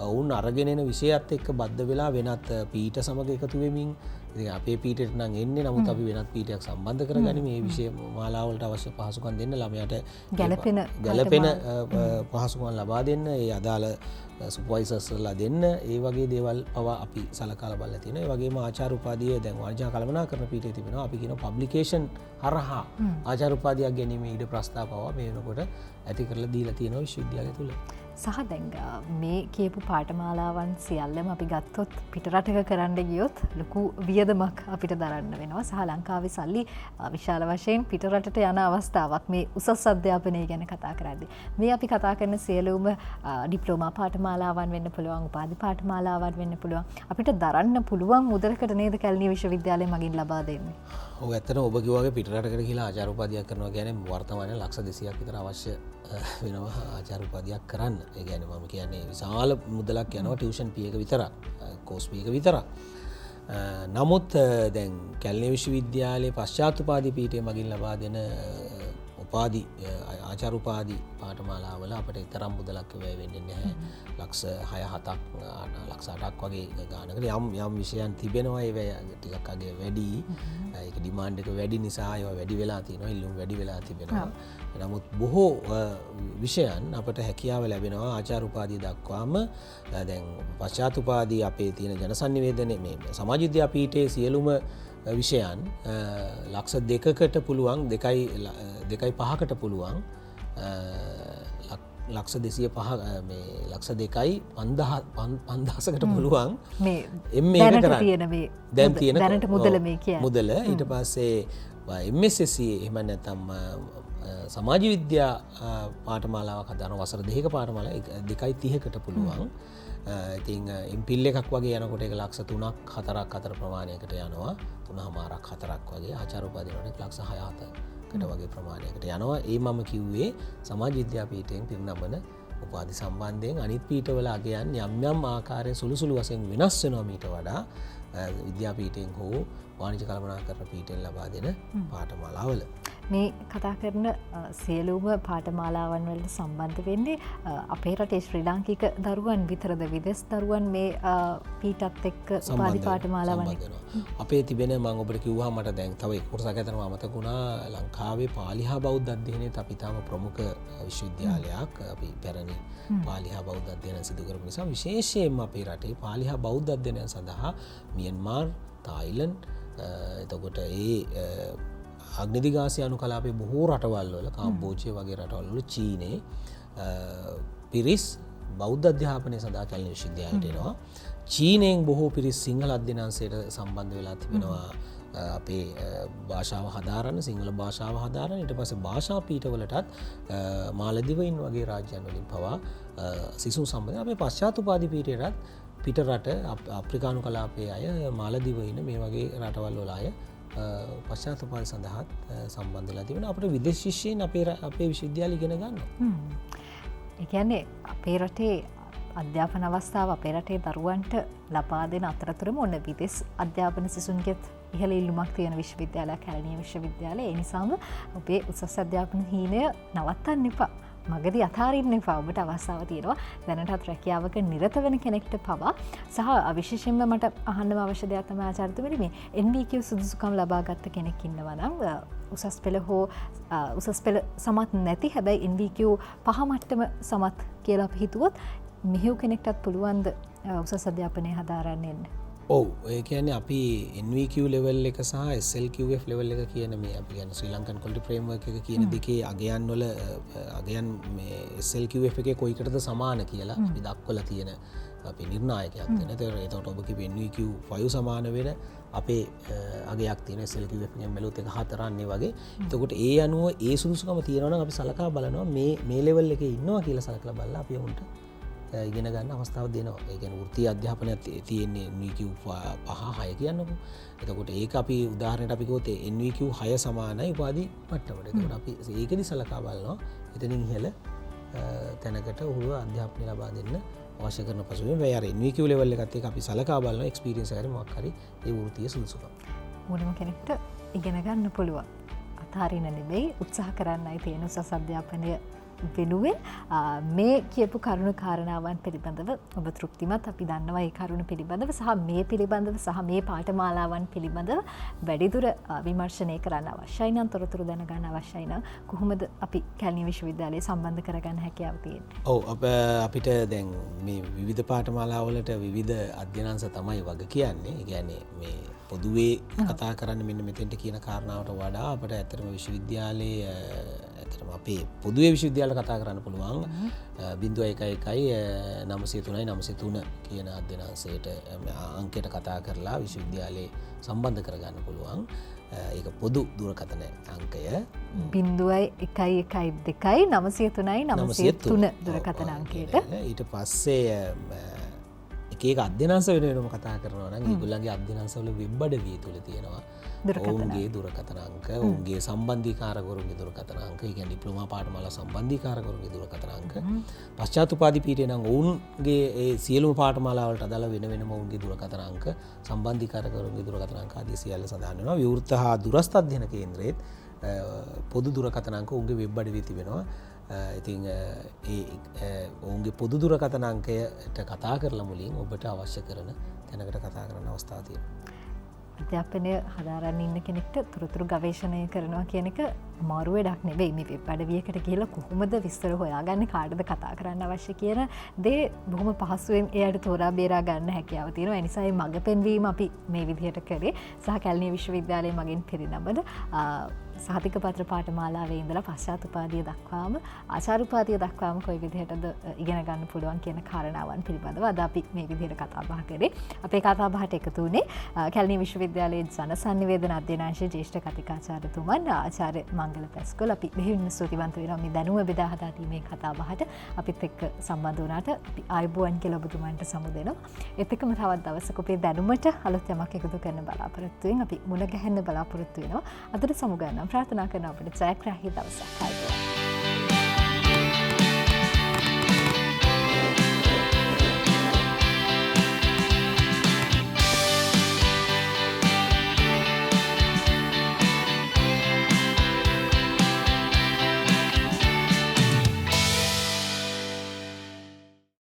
ඔවුන් අරගෙන එන විෂයත් එක්ක බද්ධ වෙලා වෙනත් පීඨ සමග එකතු වෙමින්, ඉතින් අපේ පීඨයට නම් එන්නේ, නමුත් අපි වෙනත් පීඨයක් සම්බන්ධ කරගනි මේ විෂය මාලාවලට අවශ්‍ය පහසුකම් දෙන්න, ළමයාට ගැළපෙන පහසුකම් ලබා දෙන්න, ඒ අදාළ සුපර්වයිසර්ස්ලා දෙන්න, ඒ වගේ දේවල් පවා අපි සලකලා බලලා තියෙනවා. ඒ වගේම ආචාර්ය උපාධිය දැන් වාණිජ කළමනාකරණ පීඨයේ තිබෙනවා. අපි කියන පබ්ලිකේෂන් හරහා ආචාර්ය උපාධියක් ගැනීමේ ඉඩ ප්‍රස්තාව පවා මේ වෙනකොට ඇති කරලා දීලා තියෙනවා විශ්වවිද්‍යාලය තුල. සහ දැන් මේ කියපු පාඨමාලාවන් සියල්ලම අපි ගත්තොත් පිට රටක කරන්න ගියොත් ලොකු වියදමක් අපිට දරන්න වෙනවා. සහ ලංකාවේ සල්ලි විශාල වශයෙන් පිට රටට යන අවස්ථාවක් මේ උසස් අධ්‍යාපනය ගැන කතා කරද්දී. මේ අපි කතා කරන සියලුම ඩිප්ලෝමා පාඨමාලාවන් වෙන්න පුළුවන්, උපාධි පාඨමාලාවන් වෙන්න පුළුවන්. අපිට දරන්න පුළුවන් මුදලකට නේද කැලණිය විශ්වවිද්‍යාලය මගින් ලබා දෙන්නේ? ඔව්, ඇත්තටම ඔබ කිව්වා වගේ පිට රටකට ගිහිලා ආචාර්ය උපාධියක් කරනවා කියන්නේ වර්තමානයේ ලක්ෂ 200ක් විතර අවශ්‍ය වෙනවා ආචාර්ය උපාධියක් කරන්න. ඒ කියන්නේ මම කියන්නේ විශාල මුදලක් යනවා ටියුෂන් ෆී එක විතරක්, කෝස් ෆී එක විතරක්. නමුත් දැන් කැලණිය විශ්වවිද්‍යාලයේ පශ්චාත් උපාධි පීඨය මගින් ලබා දෙන උපාධි ආචාර්ය උපාධි පාඨමාලාවල අපිට තරම් මුදලක් වැය වෙන්නේ නැහැ. ලක්ෂ 6 7ක් ලක්ෂ 8ක් වගේ ගානකට යම් යම් විෂයන් තිබෙනවා. ඒවා ටිකක් අගේ වැඩි, ඒක ඩිමාන්ඩ් එක වැඩි නිසා ඒවා වැඩි වෙලා තියෙනවා, ඉල්ලුම් වැඩි වෙලා තිබෙනවා. නමුත් බොහෝ විෂයන් අපට හැකියාව ලැබෙනවා ආචාර්ය උපාධිය දක්වාම. දැන් පශ්චාත් උපාධි අපේ තියෙන ජනසන්නිවේදනයේ මේ සමාජ විද්‍යා පීඨයේ සියලුම විෂයන් ලක්ෂ 2කට පුළුවන්, 2.5කට පුළුවන්, ලක්ෂ 205 මේ ලක්ෂ 2.5,000කට පුළුවන් මේ MA එක කරන්න. දැන් තියෙන දැනට මුදල මේ කියන්නේ මුදල. ඊට පස්සේ MSc එහෙම නැත්නම් සමාජ විද්‍යා පාඨමාලාවක් හදන වසර 2ක පාඨමාලා 2.30කට පුළුවන්. ඉතින් MPhil එකක් වගේ යනකොට ඒක ලක්ෂ 3ක් 4ක් අතර ප්‍රමාණයකට යනවා. 3.5ක් 4ක් වගේ. ආචාර්ය උපාධිය වලට ලක්ෂ 6 7කට වගේ ප්‍රමාණයකට යනවා. ඒ මම කිව්වේ සමාජ විද්‍යා පීඨයෙන් පිරිනමන උපාධි සම්බන්ධයෙන්. අනිත් පීඨවල අගයන් යම් යම් ආකාරයෙන් සුළු සුළු වශයෙන් වෙනස් වෙනවා මීට වඩා විද්‍යා පීඨයෙන් හෝ වාණිජ කළමනාකරණ පීඨයෙන් ලබා දෙන පාඨමාලාවල. මේ කතා කරන සියලුම පාඨමාලාවන් වලට සම්බන්ධ වෙන්නේ අපේ රටේ ශ්‍රී ලාංකික දරුවන් විතරද, විදෙස් දරුවන් මේ පීඨත් එක්ක උපාධි පාඨමාලාවන් අපේ තිබෙන? මම ඔබට කිව්වා, මට දැන් තව එක් කොටසක් ඇතනම අමතක වුණා. ලංකාවේ පාලි හා බෞද්ධ අධ්‍යයනයේත් අපි තාම ප්‍රමුඛ විශ්වවිද්‍යාලයක්. අපි පැරණි පාලි හා බෞද්ධ අධ්‍යයන සිදු කරපු නිසා විශේෂයෙන්ම අපේ රටේ පාලි හා බෞද්ධ අධ්‍යයනයන් සඳහා මියන්මාර්, තායිලන්ඩ්, එතකොට ඒ අග්නිදිගාසියානු කලාපයේ බොහෝ රටවල් වල, කාම්බෝජය වගේ රටවල් වල, චීනයේ පිරිස් බෞද්ධ අධ්‍යාපනය සඳහා කැලණි විශ්වවිද්‍යාලයට එනවා. චීනයෙන් බොහෝ පිරිස් සිංහල අධ්‍යයනාංශයට සම්බන්ධ වෙලා තිබෙනවා. අපේ භාෂාව හදාරන්න, සිංහල භාෂාව හදාරන්න. ඊට පස්සේ භාෂා පීඨවලටත් මාලදිවයින් වගේ රාජ්‍යයන් වලින් පවා සිසුන් සම්බන්ධ. අපේ පශ්චාත් උපාධි පීඨයටත් පිට රට, අප්‍රිකානු කලාපයේ අය, මාලදිවයින මේ වගේ රටවල් වල අය පශ්චාත් උපාධි සඳහාත් සම්බන්ධ වෙලා තිබෙනවා. අපිට විදේශ ශිෂ්‍යයන් අපේ විශ්වවිද්‍යාල ඉගෙන ගන්නවා. ඒ කියන්නේ අපේ රටේ අධ්‍යාපන අවස්ථාව අපේ රටේ දරුවන්ට ලබා දෙන අතරතුරම ඔන්න විදේශ අධ්‍යාපන සිසුන්ගෙත් ඉහළ ඉල්ලුමක් තියෙන විශ්වවිද්‍යාලයක් කැලණිය විශ්වවිද්‍යාලය. ඒ නිසාම ඔබේ උසස් අධ්‍යාපන හීනය නවත්තන්න එපා. මගදී අතාරින්න එපා. ඔබට අවස්ථාව තියෙනවා. දැනටත් රැකියාවක නිරත වෙන කෙනෙක්ට පවා. සහ විශේෂයෙන්ම මට අහන්නම අවශ්‍ය දෙයක් තමයි ආචාර්යතුමනි, මේ NVQ සුදුසුකම් ලබා ගත්ත කෙනෙක් ඉන්නවා නම් උසස් පෙළ හෝ උසස් පෙළ සමත් නැති, හැබැයි NVQ පහ මට්ටම සමත් කියලා අපි හිතුවොත් මෙහෙව් කෙනෙක්ටත් පුළුවන් ද උසස් අධ්‍යාපනය හදාරන්න එන්න? ඔව්, ඒ කියන්නේ අපි NVQ level එක සහ SLQF level එක කියන මේ අපි කියන්නේ ශ්‍රී ලංකන් ක්වොලිටි ෆ්‍රේම්වර්ක් එක කියන දෙකේ අගයන් වල අගයන් මේ SLQF එකේ කොයිකටද සමාන කියලා අපි දක්වලා තියෙන අපි නිර්ණායකයක් තියෙනවා. එතකොට ඔබ කිව්වේ NVQ 5 සමාන වෙන අපේ අගයක් තියෙන SLQF එකෙන් බැලුවොත් ඒක 4 අන්නේ වගේ. එතකොට ඒ අනුව ඒ සුදුසුකම තියෙනවා නම් අපි සලකා බලනවා මේ ලෙවල් එකේ ඉන්නවා කියලා සලකලා බලලා අපි උන්ට ඉගෙන ගන්න අවස්ථාව දෙනවා. ඒ කියන්නේ වෘත්තීය අධ්‍යාපනයක් තියෙන්නේ NVQ 5 6 කියන්නකෝ. එතකොට ඒක අපි උදාහරණයට අපි කිව්වොත් NVQ 6 සමානයි උපාධි මට්ටමට. එතකොට අපි ඒකෙදි සලකා බලනවා එතනින් ඉහළ තැනකට ඔහුව අධ්‍යාපනය ලබා දෙන්න අවශ්‍ය කරන පසුබිම. හැබැයි අර NVQ level එකත් එක්ක අපි සලකා බලනවා එක්ස්පීරියන්ස් එක හරි මොකක් හරි ඒ වෘත්තීය සුදුසුකම්. ඕනම කෙනෙක්ට ඉගෙන ගන්න පුළුවන්. අතාරින්න නෙමෙයි, උත්සාහ කරන්නයි තියෙන උසස් අධ්‍යාපනය වෙනුවෙන්. මේ කියපු කරුණු කාරණාවන් පිළිබඳව ඔබ තෘප්තිමත්. අපි දන්නවා ඒ කරුණු පිළිබඳව සහ මේ පිළිබඳව සහ මේ පාඨමාලාවන් පිළිබඳව වැඩිදුර විමර්ශනය කරන්න අවශ්‍යයි නම්, තොරතුරු දැනගන්න අවශ්‍යයි නම් කොහොමද අපි කැලණිය විශ්වවිද්‍යාලය සම්බන්ධ කරගන්න හැකියාව තියෙන්නේ? ඔව්, අපිට දැන් මේ විවිධ පාඨමාලාවලට විවිධ අධ්‍යයනාංශ තමයි වග කියන්නේ. ඒ කියන්නේ මේ පොදුවේ කතා කරන්න මෙන්න මෙතෙන්ට කියන කාරණාවට වඩා අපට ඇත්තටම විශ්වවිද්‍යාලයේ ඇත්තටම අපේ පොදුවේ විශ්වවිද්‍යාල කතා කරන්න පුළුවන් 011 903 903 කියන අධ්‍යයනාංශයට අංකයට කතා කරලා විශ්වවිද්‍යාලයේ සම්බන්ධ කරගන්න පුළුවන්. ඒක පොදු දුරකථන අංකය. 0.112 903 903 දුරකථන අංකයට. ඊට පස්සේ එක එක අධ්‍යයනාංශ වෙන වෙනම කතා කරනවා නම් ඒගොල්ලන්ගේ අධ්‍යයනාංශවල වෙබ් අඩවිය තුල තියෙනවා ඔවුන්ගේ දුරකථන අංක, ඔවුන්ගේ සම්බන්ධීකාරකවරුන්ගේ දුරකථන අංක, ඒ කියන්නේ ඩිප්ලෝමා පාඨමාලා සම්බන්ධීකාරකවරුන්ගේ දුරකථන අංක, පශ්චාත් උපාධි පීඨය නම් ඔවුන්ගේ ඒ සියලුම පාඨමාලාවලට අදාළ වෙන වෙනම ඔවුන්ගේ දුරකථන අංක, සම්බන්ධීකාරකවරුන්ගේ දුරකථන අංක ආදී සියල්ල සඳහන් වෙනවා. විවෘත හා දුරස්ථ අධ්‍යයන කේන්ද්‍රයේත් පොදු දුරකථන අංක ඔවුන්ගේ වෙබ් අඩවියේ තිබෙනවා. ඉතින් ඒ ඔවුන්ගේ පොදු දුරකථන අංකයට කතා කරලා මුලින් ඔබට අවශ්‍ය කරන තැනකට කතා කරන්න අවස්ථාව තියෙනවා. අධ්‍යාපනය හදාරන්න ඉන්න කෙනෙක්ට තොරතුරු ගවේෂණය කරනවා කියන එක අමාරු වැඩක් නෙවෙයි. මේ වෙබ් අඩවියකට ගිහලා කොහොමද විස්තර හොයාගන්නේ, කාටද කතා කරන්න අවශ්‍ය කියන දේ බොහොම පහසුවෙන් එයාට තෝරා බේරා ගන්න හැකියාව තියෙනවා. ඒ නිසා මේ මඟ පෙන්වීම අපි මේ විදිහට කරේ. සහ කැලණිය විශ්වවිද්‍යාලය මගින් පිරිනමන සහතික පත්‍ර පාඨමාලාවේ ඉඳලා පශ්චාත් උපාධිය දක්වාම ආචාර්ය උපාධිය දක්වාම කොයි විදිහටද ඉගෙන ගන්න පුළුවන් කියන කාරණාවන් පිළිබඳව අද අපි මේ විදිහට කතා බහ කරේ. අපේ කතා බහට එකතු වුණේ කැලණිය විශ්වවිද්‍යාලයේ ජන සන්නිවේදන අධ්‍යයනාංශයේ ජ්‍යෙෂ්ඨ කතිකාචාර්යතුමන් ආචාර්ය මංගල පැස්කොල්. අපි බෙහෙවින්ම ස්තුතිවන්ත වෙනවා මේ දැනුම බෙදා හදා දීමේ කතා බහට අපිත් එක්ක සම්බන්ධ වුණාට. අපි ආයුබෝවන් කියලා ඔබතුමන්ට සමු දෙනවා. ඒත් එක්කම තවත් දවසක අපේ දැනුමට අලුත් යමක් එකතු කරන බලාපොරොත්තුවෙන් අපි මුණ ගැහෙන්න බලාපොරොත්තු වෙනවා. අදට සමු ගන්නවා. ප්‍රාර්ථනා කරනවා අපිට ජයග්‍රාහී දවසක්. ආයුබෝවන්.